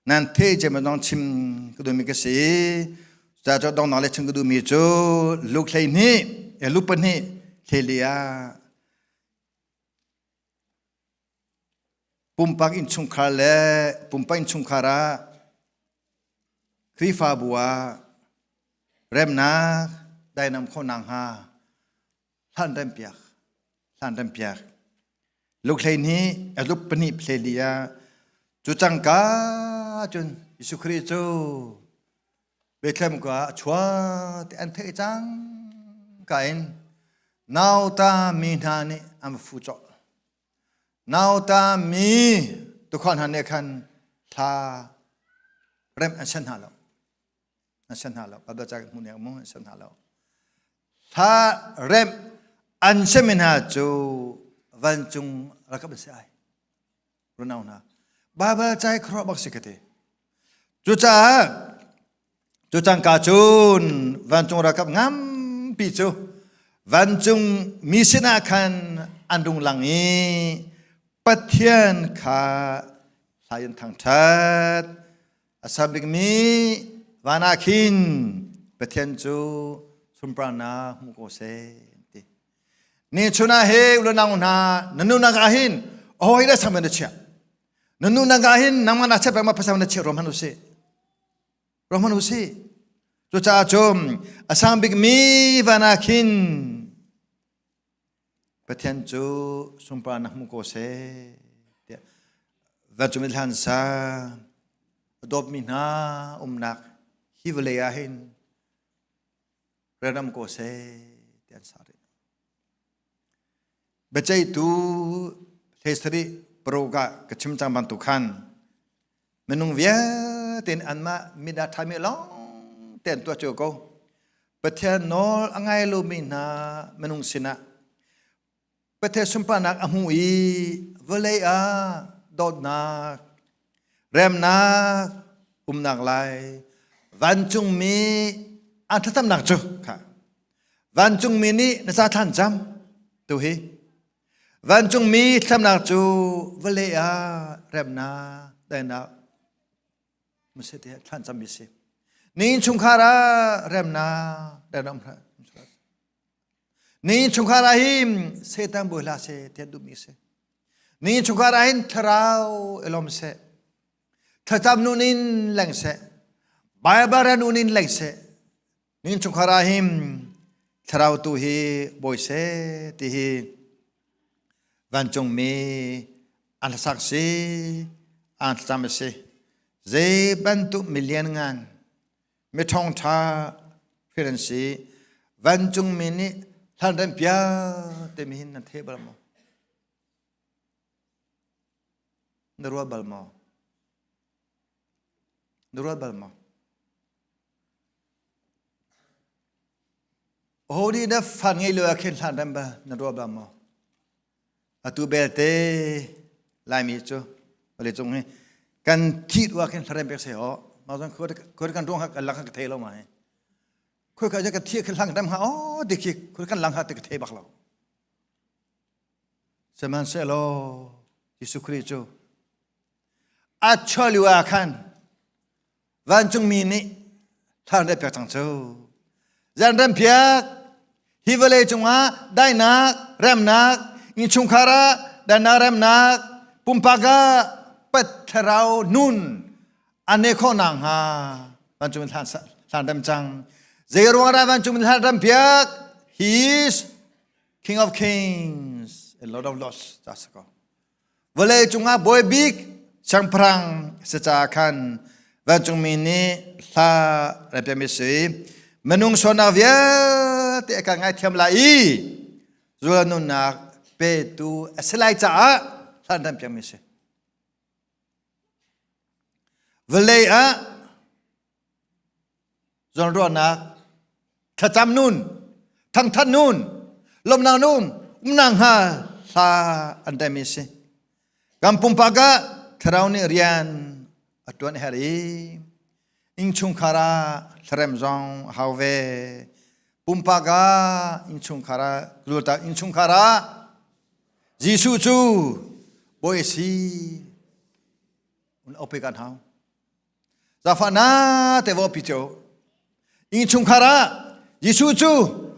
nan the je ma dong chim ka duhmi ka si. Ca cu dongnak le chim ka duhmi cu Luke 12 eh Luke pahnih hlei ah pumpak innchungkhar le pumpak innchungkhar ah Khrihfabu ah remnak dainam khawhnak hnga hlan rempiak hlan rempiak Lukhlei nih a luk pahnih phleli ah cu cangka cun Jesuh Khrih cu Bethlehem khua ah a chuak ti an theih cang ka in nauta mi hna nih an va fu cawh. Nauta mi tukhal hna nih khan thla rem an sen hna lo. An sen hna lo. Bible ca hmu nek mu an sen hna lo. Thla rem an semi hna cu vancung rakap an si ai. Runau hna. Bible ca hi khuaruah bak si ka ti. Cucaah cu cangka cun vancung ralkap ngampi cu vancung mi sinah khan an rung lang i Pathian kha hla in thangṭhat. A sang bikmi van ah khin Pathian cu sunparnak hmu ko seh ti. Ni chun ah he ulanau hna na nunak ah hin hawi dah sang na chiah. Na nunak ah hin nangmah na chiah ma pasal na chiah rom han usih. Rom han usih. Cucaah cum a sang bikmi van ah khin Pathian cu sunparnak hmu ko seh tiah vancung in hlan sa a dawtmi hna umnak hi vawlei ah hin renam ko seh tiah an sa rih. Biaceihtu hlei paruk ah ka chim cang bantuk khan minung vialte nih anmah mit ah ṭhami lawng te an tuah cio ko. Pathian nawl a ngai lomi hna minung sinah Pathian sunparnak a hmu i vawlei ah dawtnak, remnak, umnak lai vancungmi an thlacamnak cu kha vancungmi nih na ca thlan cam tu hi vancungmi thlacamnak cu vawlei ah remnak daihnak mase te thlan cam mi si ni chungkhar ah remnak daihnak um Ni chungkhar ah hin Satan bawi hlah seh ti an duhmi a si. Ni chungkhar ah hin thlarau i lawm seh. Thlacam nun in leng seh. Bible nun in leng seh. Ni chungkhar ah hin thlarau tu hi bawi seh ti hi vancungmi an hlasak si, an thlacam a si. Zei bantuk milian ngan mi ṭhawngṭha hrin an si vancungmi nih hlan rem piak timi hin nan thei bal maw na ruat bal maw na ruat bal maw Aho nih na fa ngei lo ah khin hlan rem bal na ruat bal maw Atu belte Laimi cu vawlei cung hi kan thih ruah khin hlarem pek seh aw ma zong khur kan ruang kan lang ka thei lo ma hi khur ka ka thi khin hlang rem ha aw ti khi khur kan lang ha ti ka thei bak lo sihmanhsehlaw Jesuh Khrih cu a chuah lio ah khan vancungmi nih thlan re pek cang cu zan rem piak hi vawlei cungah dainak remnak innchungkhar ah dainak remnak pumpak ah patthlarau nun an ne khawh nak hnga vancung hlan hlan rem cang zei ruang dah vancung hlan rem piak he is king of kings and lord of lords ta ko Vawlei cungah bawi bik siangpahrang si caah khan vancungmi nih hla an piahmi si. Minung sualnak vialte a kan ngaithiam lai i zula nunnak petu a si lai caah hla an piahmi si. Vawlei ah. Zawnruahnak, thlacam nun, thangthat nun, lawmhnak nun, umnak hnga hla an temi si. Kan pumpak ah thlarau nih rian a tuan her i innchungkhar ah thlarem zong a hau ve. Pumpak ah innchungkhar ah zulta innchungkhar ah Jesuh cu bawi a si. Un ope kan hau. Zafa na te vo pi cho. Innchungkhar ah Jesuh cu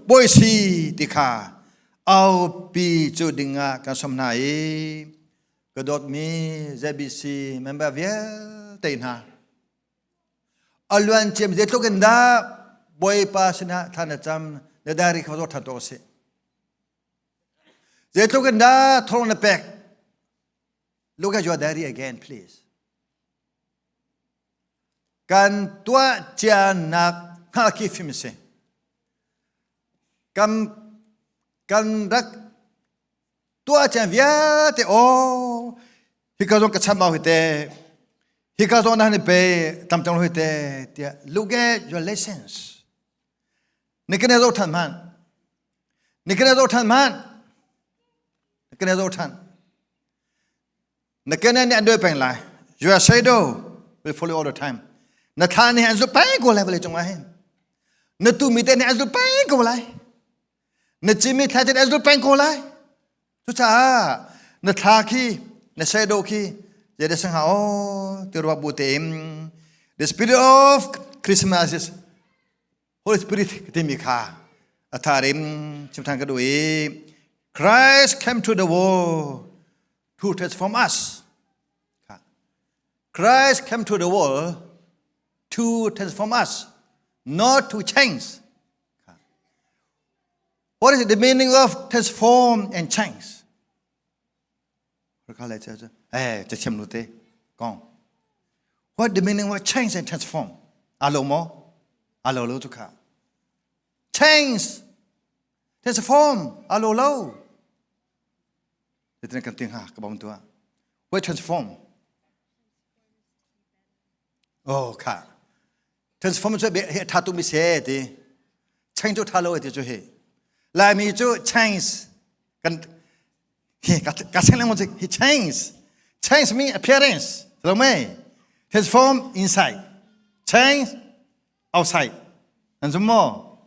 bawi si ti kha au pi cu dingah kan som hna i ka dawtmi ZBC member vialte hna a luan ciam zeitluk in dah Bawipa sinah thla na cam na diary kha zoh ṭhan tuah usih. Zeitluk in dah thawng na pek Look at your diary again, please. Kan tuah cianak hngalh khi fim si. Kan kan rak tuah cian vialte aw hika zong ka cham au hi te hika zong na ni pe tam tang hi te tiah look at your lessons. Ni kene zo than man. Ni kene zo than man. Ni kene zo than. Na kene nih an doi peng lai. Your shadow will follow all the time. Na thla nih an zul peng ko lai vawlei cungah hin. Na tumi te nih an zul peng ko lai. Na cimi thla te nih an zul peng ko lai. Cucaah na thla khi na shadow khi zeidah sangha o ti ruah bu tein the spirit of Christmas is Holy Spirit timi kha a tharim chim than ka duh i Christ came to the world to transform us. Christ came to the world to transform us, not to change. What is the meaning of transform and change? Eh, What the meaning of change and transform? Alo mo? Alo lo tu kha. Change, transform, alo lo. Titin kan ting ha ka bom tua. What transform? Oh kha. Transform cu he tha tu mi se ti. Change cu tha lo ti cu he. Laimi cu change kan he ka seng lengmang cu he change. Change mean appearance. Lo mei. Transform inside. Change outside. Nan zum maw?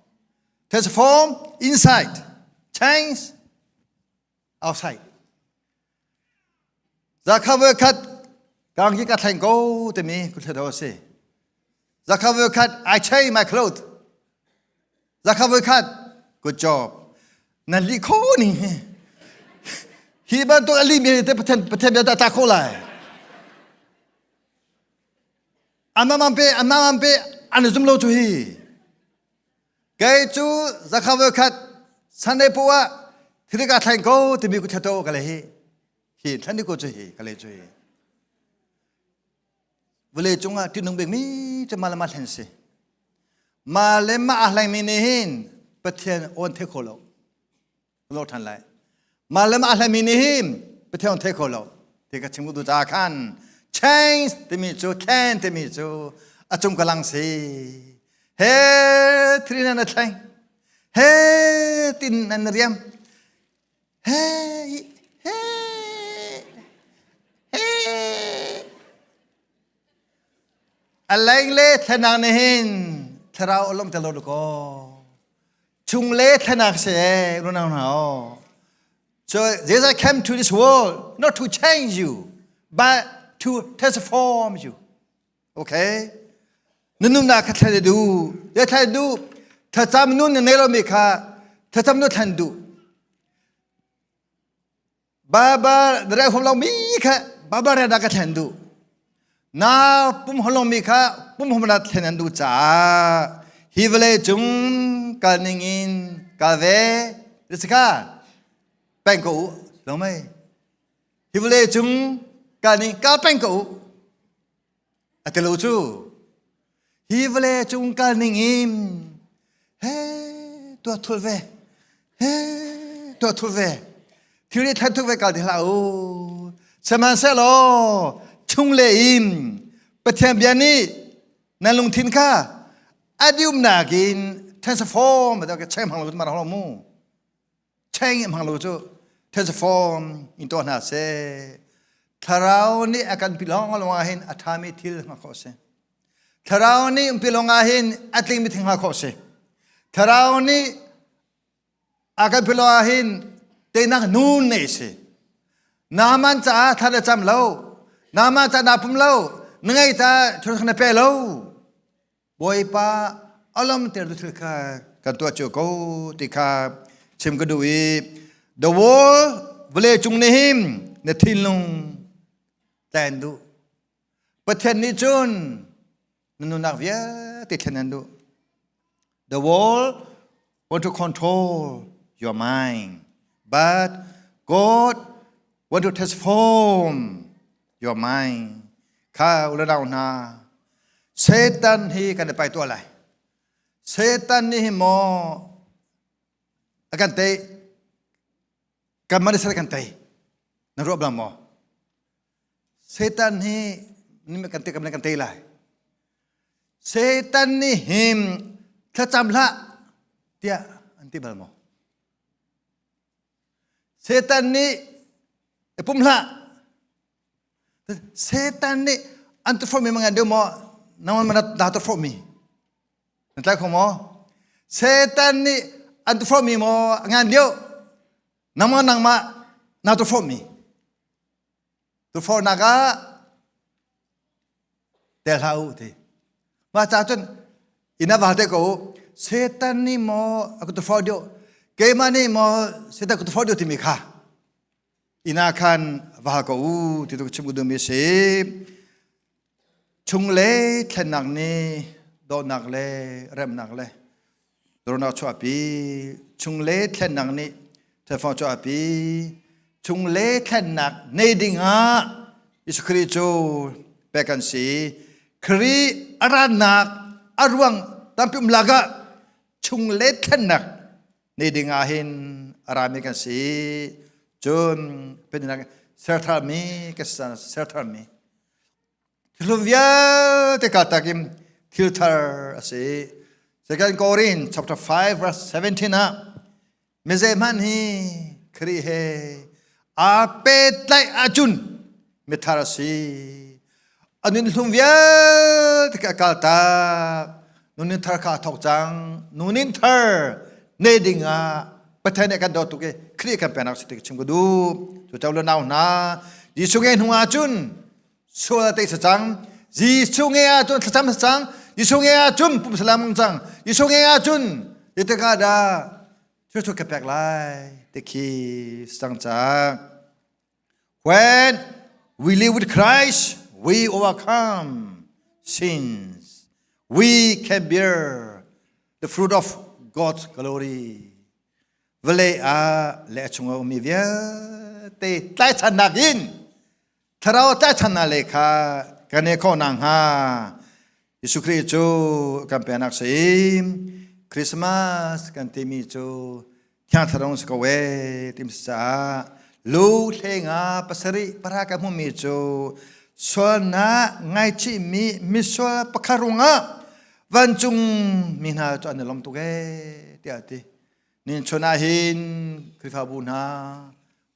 Transform inside. Change outside. Zakha voi khat kang hi ka thleng ko timi ku thlet si. Zakha voi khat I change my clothes. Zakha voi khat good job. Nan li kho ni hi. Hi bantuk ali mi te pathen pathen bia ta kho lai. Amam pe amam pe an zum lo chu hi. Kei cu zakha voi khat Sunday po ah thil ka thleng ko timi ku thato ka le hi. Hi thlan ko chu hi ka le chu hi. Vale cungah tinung bik mi cu ma le ma thlen si. Ma le ma a hleng mi nih hin Pathian on the kho lo. Lo than lai. Ma le ma a hleng mi nih hin Pathian on the kho lo. Ti ka chim tu ca khan change timi cu thlen timi cu a cung ka lang si. He thri nan a thleng. He tin nan riam. He he he a leng le thlenak nih hin thlarau a lawmter lo ko chung le thlenak se runau hna o so Jesus came to this world not to change you but to transform you okay na nunnak kha thlen du ya thlen du thlacam nun na nei lomi kha thlacam nu thlen du Baba re hom lo mi kha baba re da ka thlen du na pum hom mi kha pum hom na thlen an du cha hi vale cung kal ning in kal ve risika peng ko u lo mai hi vale cung kal ning kal peng ko u A ti lo cu hi vawlei cung kal ning in he tuah thul ve he tuah thul ve thil i thlen thuk ve kal ti hlah u sihmanhsehlaw chung le in Pathian bia nih nan lungthin kha A diumnak in transform ta cheng hmang lo ma mu. Cheng hmang lo cu transform in to hna se. Thlarau nih a kan pilong lawng ah hin a ṭhami thil hnga khawh si. Thlarau nih um pilong ah hin a tlingmi thil hnga khawh si. Thlarau nih a kan philo ah hin teinak nun nei si Naaman caah thla na cam lo Naaman ca naa pum lo na ngei ta thil na pe lo Bawipa alam ter tu thil kha kan tuah cio ko ti kha chim ka duh i the world vawlei cung nih hin na thinlung tlen duh Pathian nih cun na nunnak vialte thlen an duh. The world want to control your mind, but God want to transform your mind. Kha ulanau hna, Satan hi kan i pai tuah lai. Satan nih hi maw a kan tei, kan mah nih kan tei. Na ruah bang maw? Satan hi kan te kan tei lai. Satan nih him thlacam hlah tiah an ti bal maw? Satan nih i pum hlah. Satan nih an tu mi mangan deuh maw? Nangman mana dah tu mi? Na tlai kho maw? Satan nih an tu mi maw ngan deuh? Nangmah nangmah na tu mi? Tufornak ah tel hlah u ti. Mah ca cun inn ah va te ko u. Satan nih maw a ka tufor deuh keimah nih maw Satan ka tufor deuh timi kha inn ah khan va hal ko u ti tu chim ka duhmi a si. Chunglei thlennak nih dawtnak le remnak le dornak chuahpi. Chunglei thlennak nih thefong chuahpi. Chunglei thlennak nei dingah Jesuh Khrih cu pek kan si. Khrih a rannak a ruang tampi um lakah chunglei thlennak nei dingah hin a rami kan si. Cun pennak sertharmi ka sertharmi Thilhlun vialte kaltak in thil thar a si. Second Korin chapter 5 verse 17 ah mizei hmanh hi Khrih he aa pehtlaih ahcun mithar a si. A nun hlung vialte ka kaltak. Nunin thar kha a thawk cang. Nunin thar nei ding ah Pathian nih kan dawt tuk i Khrih kan penak si ti chim ka duh. Cu cau le nau hna Jesuh nge hnu ahcun sual a tei sa cang Jesuh nge ahcun thlacam sa cang Jesuh nge ahcun pumsalam cang Jesuh nge ahcun zeitik ah dah thil ka pek lai ti khi sang cang when we live with Christ we overcome sins we can bear the fruit of God's glory vawlei ah le a chung a ummi vialte tlaichannak in thlarau tlaichannak le kha kan i khawh nakhnga Jesuh Khrih cu kan penak si Christmas kan timi cu Thiang Thlarau si ko ee tim si caah lu hlenga pasarih para ka hmumi cu sualnak ngaichihmi misual pakhat ruangah vancung mi hna cu an i lawm tuk ee tiah a ti. Nin chun ah hin Khrihfabu hna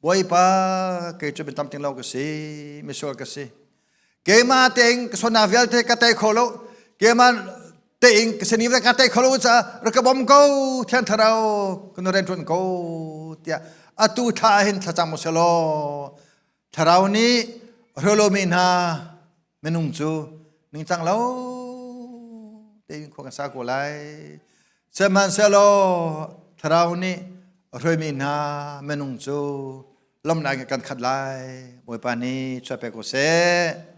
Bawipa kei cu biatam ting lo ka si misual ka si keimah tein ka sualnak vialte ka tei kho lo keimah tein ka sini ka tei kho lo caah rak ka bawm ko thiang thlarau ka nu rian ṭuan ko tiah atu thla ah hin thlacam u selaw thlarau nih hrolomi hna minung cu ningcang lo tein khua kan sa ko lai sihmanhsehlaw thlarau nih a hruaimi hna minung cu lawmhnak in kan khat lai bawipa nih chuah pe ko seh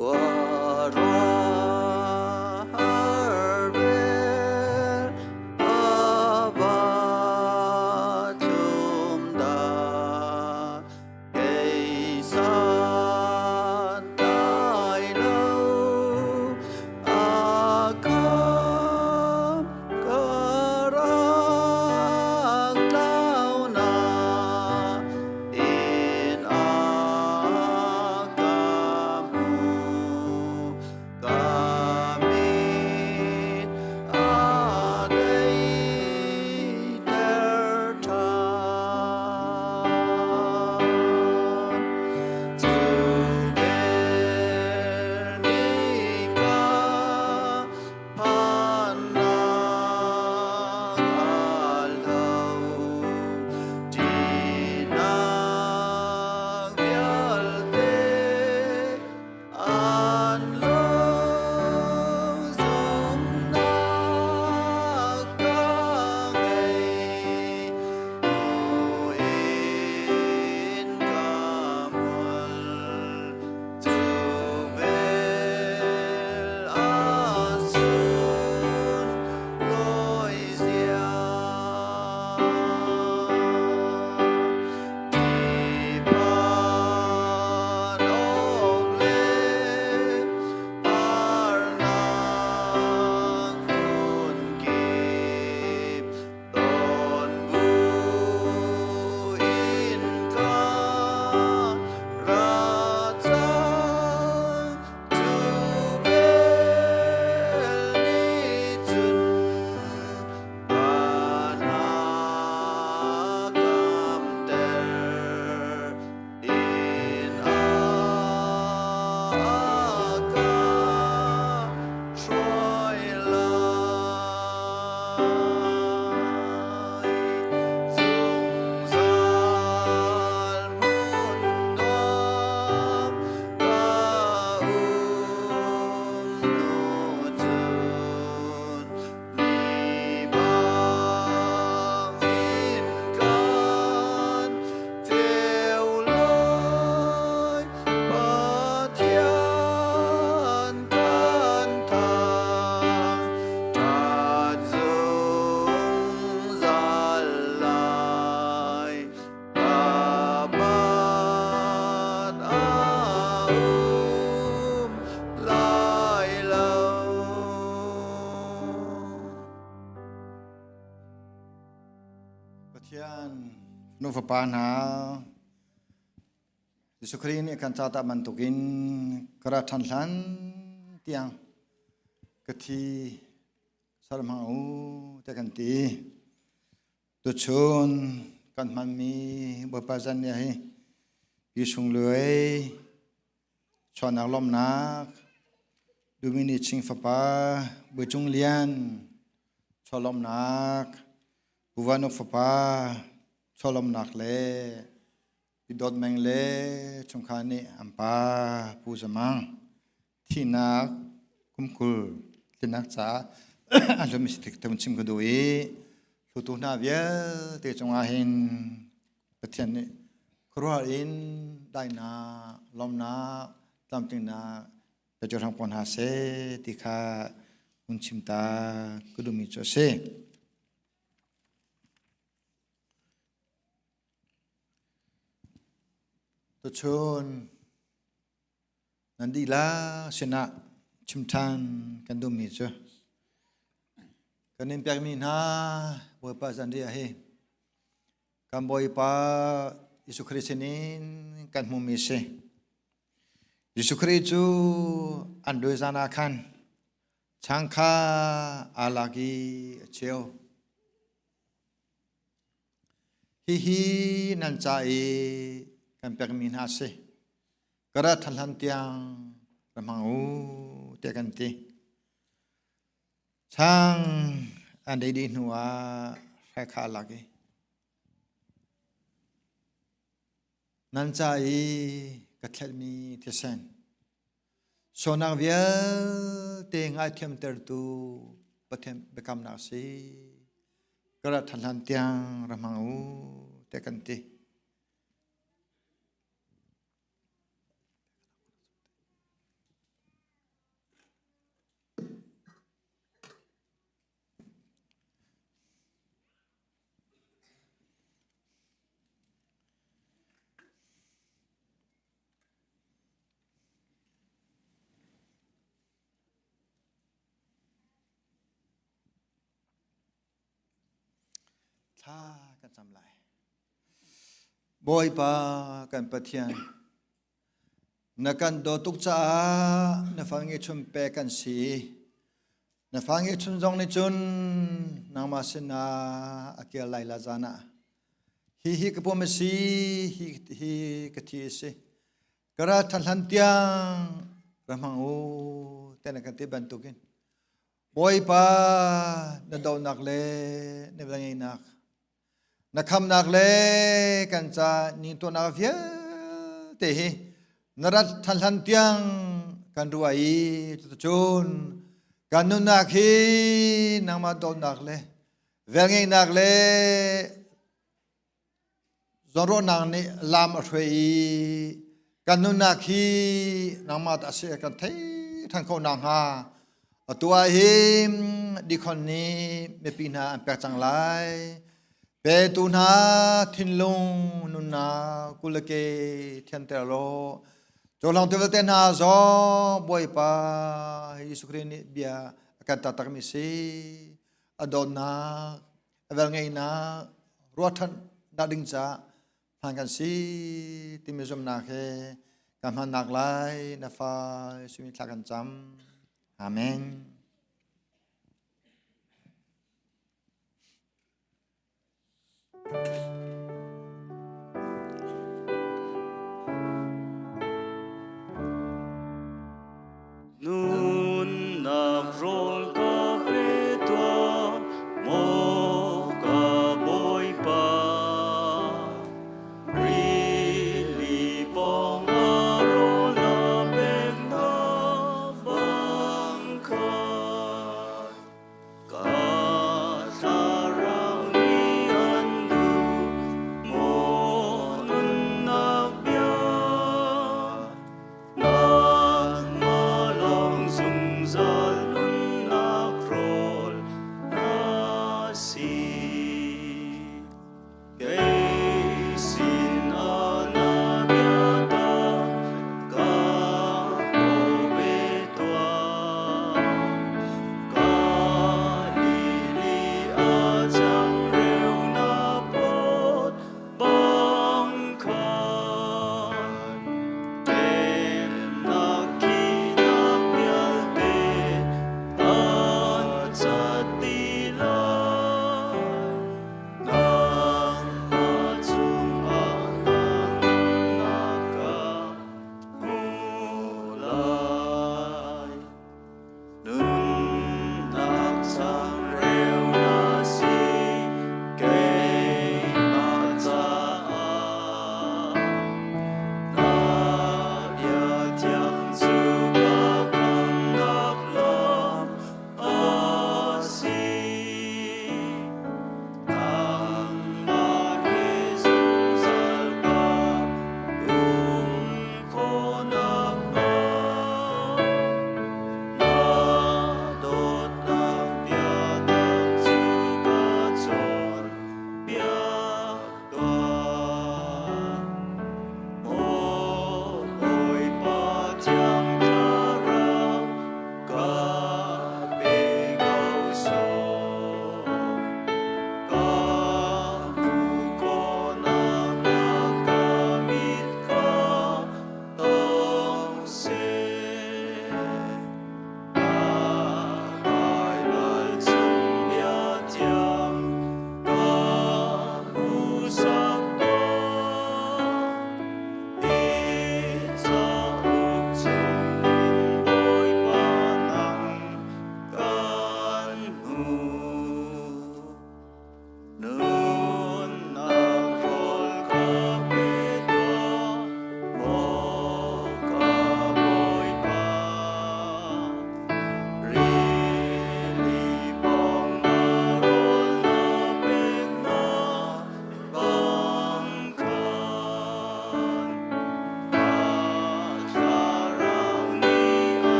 Khuaruahhar. Nu fapa hna Jesuh Khrih nih kan ca ta bantukin ka ra ṭhan hlan tiang ka thi sarhmang u te kan ti. Tuchun kan hmanmi Bawipa zan ni hi pi sungluai chuahnak lawmhnak Dumini Ching fapa Buicung Lian chuah lawmhnak Pu Vanuk fapa chuah lawmhnak le Pi Dawt Meng le chungkhar nih an pa Pu Zamang thihnak kum 20 tlinak caah an hlumi si tik chim ka duh i hlutu hna vialte cungah hin Pathian nih khuaruahhar in daihnak, lawmhnak, tlamtlingnak pe cio hram ko hna seh ti kha hun chim ta ka duhmi cu a si. Tuchun nan dihlak sinah chim ṭhan kan duhmi cu kan in pekmi hna Bawipa zanriah hi kan Bawipa Jesuh Khrih sinin kan hmuhmi si. Jesuh Khrih cu an duai zan ah khan chang kha aa lak i a cheu. Hihi nan ca i kan pekmi hna a si. Ka rat ṭhan hlan tiang ra hmang u tiah kan ti. Chang an ei dih hnu ah hrai kha a lak i nan ca i ka thlelhmi thisen sualnak vialte ngaithiamtertu Pathian biakamnak a si. Ka rat ṭhan hlan tiang ra hmang u tiah kan ti. Thla kan cam lai. Bawipa kan Pathian, Na kan dawt tuk caah na fa ngeihchun pek kan si. Na fa ngeihchun zong nih cun nangmah sinah a kir lai la zan ah. Hi hi ka pum a si, hi hi ka thi a si. Ka ral than hlan tiang ra hmang u te na kan ti bantukin Bawipa na dohnak le na velngeihnak Na khamnak le kan ca ni tuahnak vialte hi na rat than hlan tiang kan ruah i cuticun kan nunnak hi nangmah dawtnak le velngeihnak le zawnruahnak nih lam a hruai i kan nunnak hi nangmah ta a si kan thei than kho nakhnga atu ah hin dikhon nih mipi hna an pek cang lai. Petu hna thinlung nunnak kulake thianter law cohlang tu vialte hna zong Bawipa Jesuh Khrih nih bia a kan taktakmi si. A dawtnak, a velngeihnak ruahṭhan nak ding caah hman kan si timi zumhnak he kan hmannak lai na fa simi thla kan cam. Amen. Nunnak rawl ka pe tuah, maw ka Bawipa. Rili pawng ah rawl na pek hna bang khan. Ka thlarau nih an duh.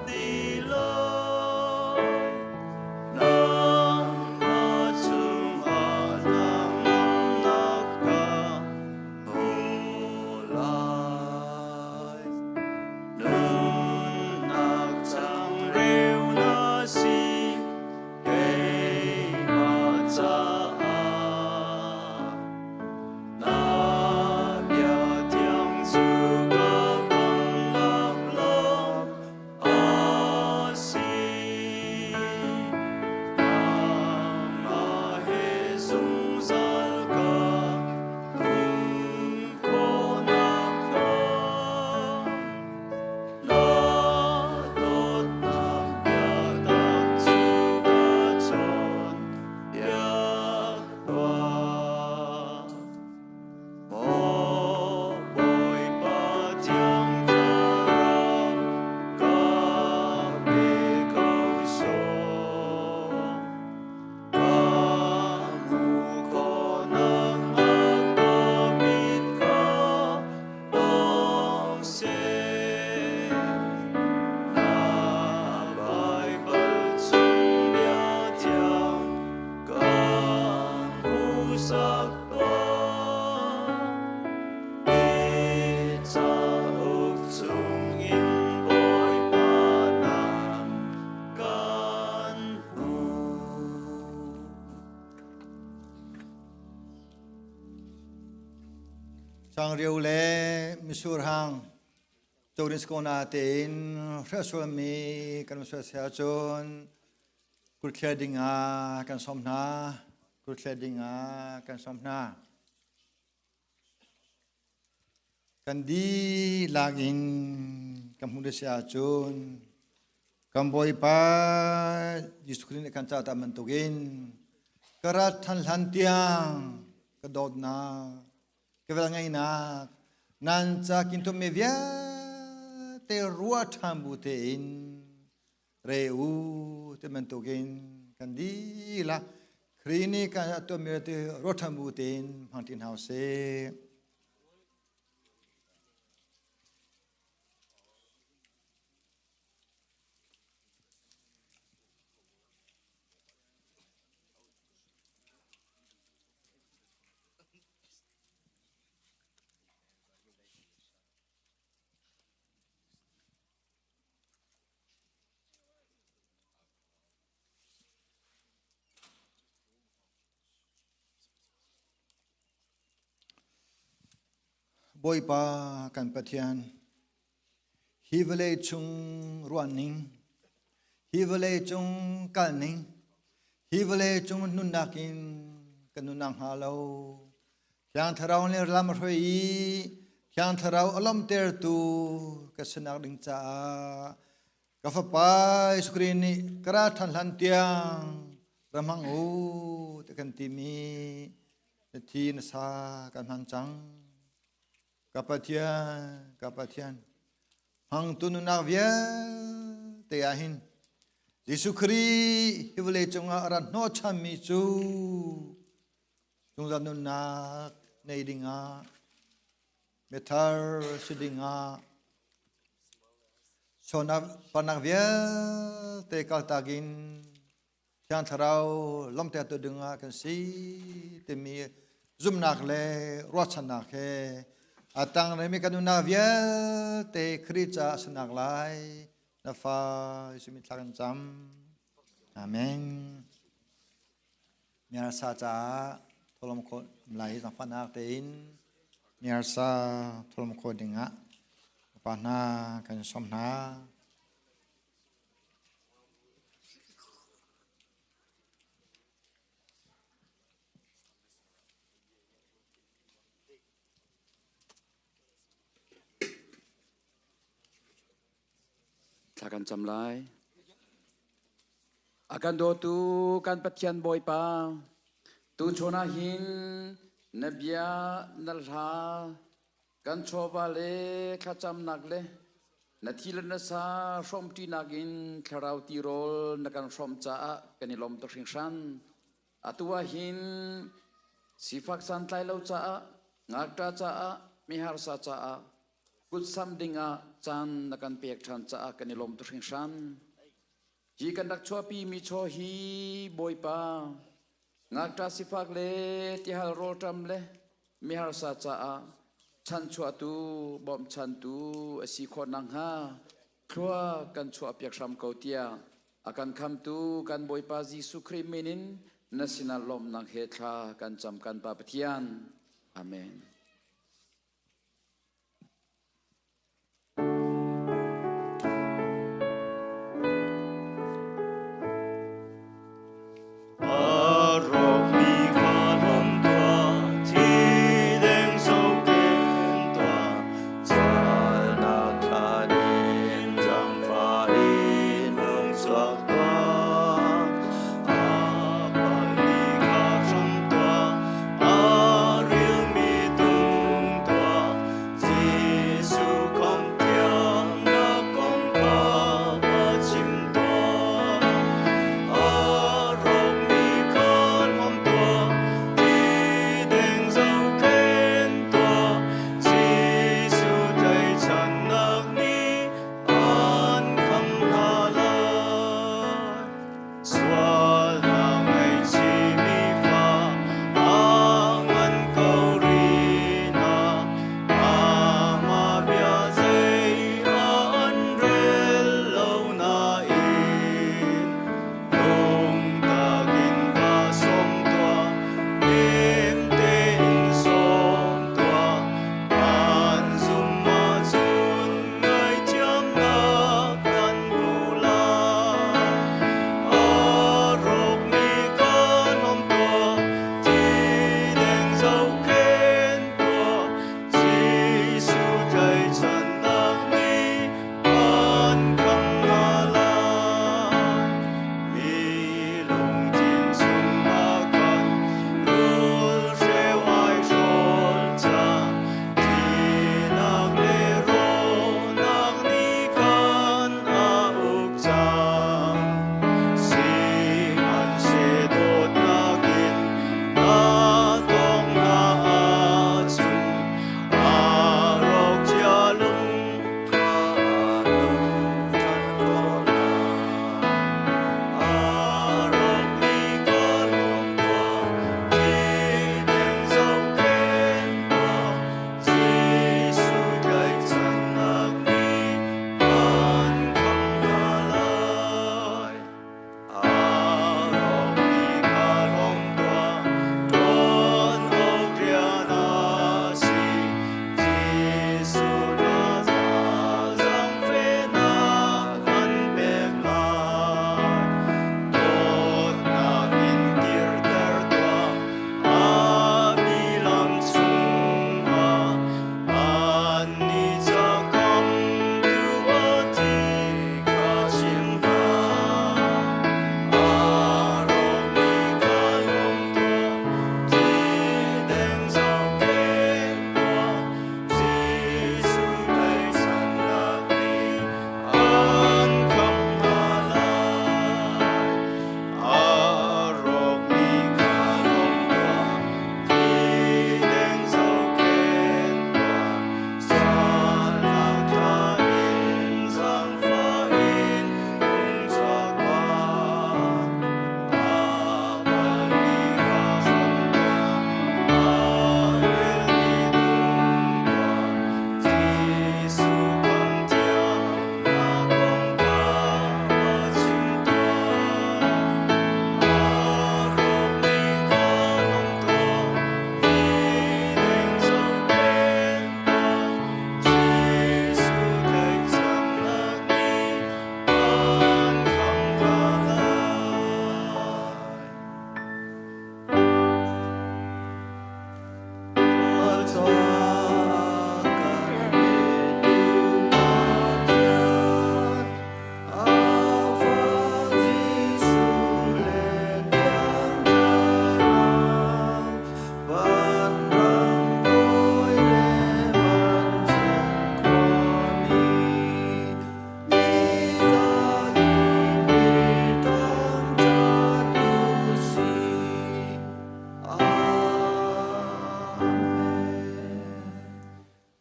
ti lai. Nangmah chungah hnangamnak ka hmu lai. Nunnak changreu na si keimah caah. Na bia thiang cu ka kalnak lam a si. Nangmah he zungzal ka um khawhnak hnga. Na dawtnak biatak cu ka cawnpiak tuah. Maw Bawipa Thiang Thlarau, ka pe ko sawh. Ka hmuh khawhnak hnga ka mit kha ong seh. Na Baibal chung bia thiang kan hmuhsak tuah. Hi cauk chungin Bawipa na kan hmuh. Changreu le misur hang Codin skona tein hriasualmi kan sual sia cun kurthlia dingah kan sawm hna kurthlia dingah kan sawm hna kan dihlak in kan hmuh si ahcun kan Bawipa Jesuh Khrist nih kan cah ta bantukin ka rat than hlan tiang ka dawtnak ka vel ngainak nan ca kintum mi vialte ruah ṭhan bu tein re u ti bantukin kan dihlak Khrih nih kan tuahmi te ruah ṭhan bu tein hmang ṭi hna usih. Bawipa kan Pathian, hi vawlei chung ruahning, hi vawlei cung kalning, hi vawlei cung nunnak in kan nunnak hnga lo. Thiang Thlarau nih lam a hruai i Thiang Thlarau a lawmhtertu ka sinak ding caah ka fapa Jesuh Khrih nih ka ra ṭhan hlan tiang ra hmang u ti kan timi na thi na sa kan hman cang. Ka Pathian, ka Pathian, hmangtu nunnak vialte ah hin Jesuh Khrih hi vawlei cungah a rat hnawhchanmi cu zungzal nunnak nei dingah mithar si dingah sonak panak vialte kaltak in Thiang Thlarau lawmhtertu dingah kan si timi zumhnak le ruahchannak he a tangremi kan nunnak vialte Khrih caah sinak lai na fa Jesuh min thla kan cam. Amen. Miarsa caah tholom khawh lai zangfahnak tein miarsa tholom khawh dingah pa hna kan sawm hna. Thla kan cam lai. A kan dawtu kan Pathian Bawipa, tuchun ah hin na bia na hla Kan chawva le thlacamnak le na thi le na sa hrawmṭinak in thlarau tirawl na kan hrawmh caah kan i lawm tuk hringhran. Atu ah hin sifak santlai lo caah, ngakṭah caah, miharsa caah kutsam dingah caan na kan pek ṭhan caah kan i lawm tuk hringhran. Hi kan rak chuahpi mi chaw hi Bawipa ngakṭah sifak le tihal rawlṭam le miharsa caah chanchuahtu bawmchantu a si khawh nakhnga thlua kan chuahpiak hram ko tiah a kan khamtu kan Bawipa Jesuh Khrih min in na sinah lawmhnak he thla kan cam kan Pa Pathian. Amen.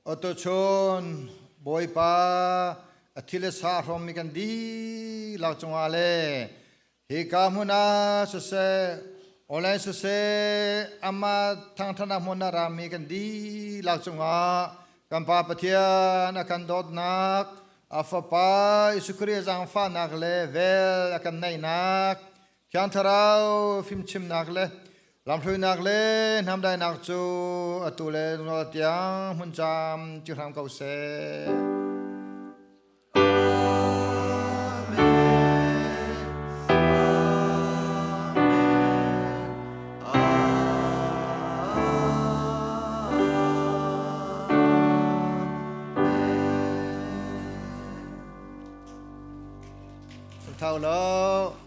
Atuchun Bawipa a thil le sa hrawmmi kan dihlak cungah le hika hmun ah siseh online siseh amah thangṭhatnak hmun ah rami kan dihlak cungah kan Pa Pathian a kan dawtnak a Fapa Jesuh Khrih zaangfahnak le vel a kan neihnak Thiang Thlarau fimchimnak le lamhruainak le hnamdainak cu atu le zungzal tiang hmun cam ci hram ko seh. Thau lo.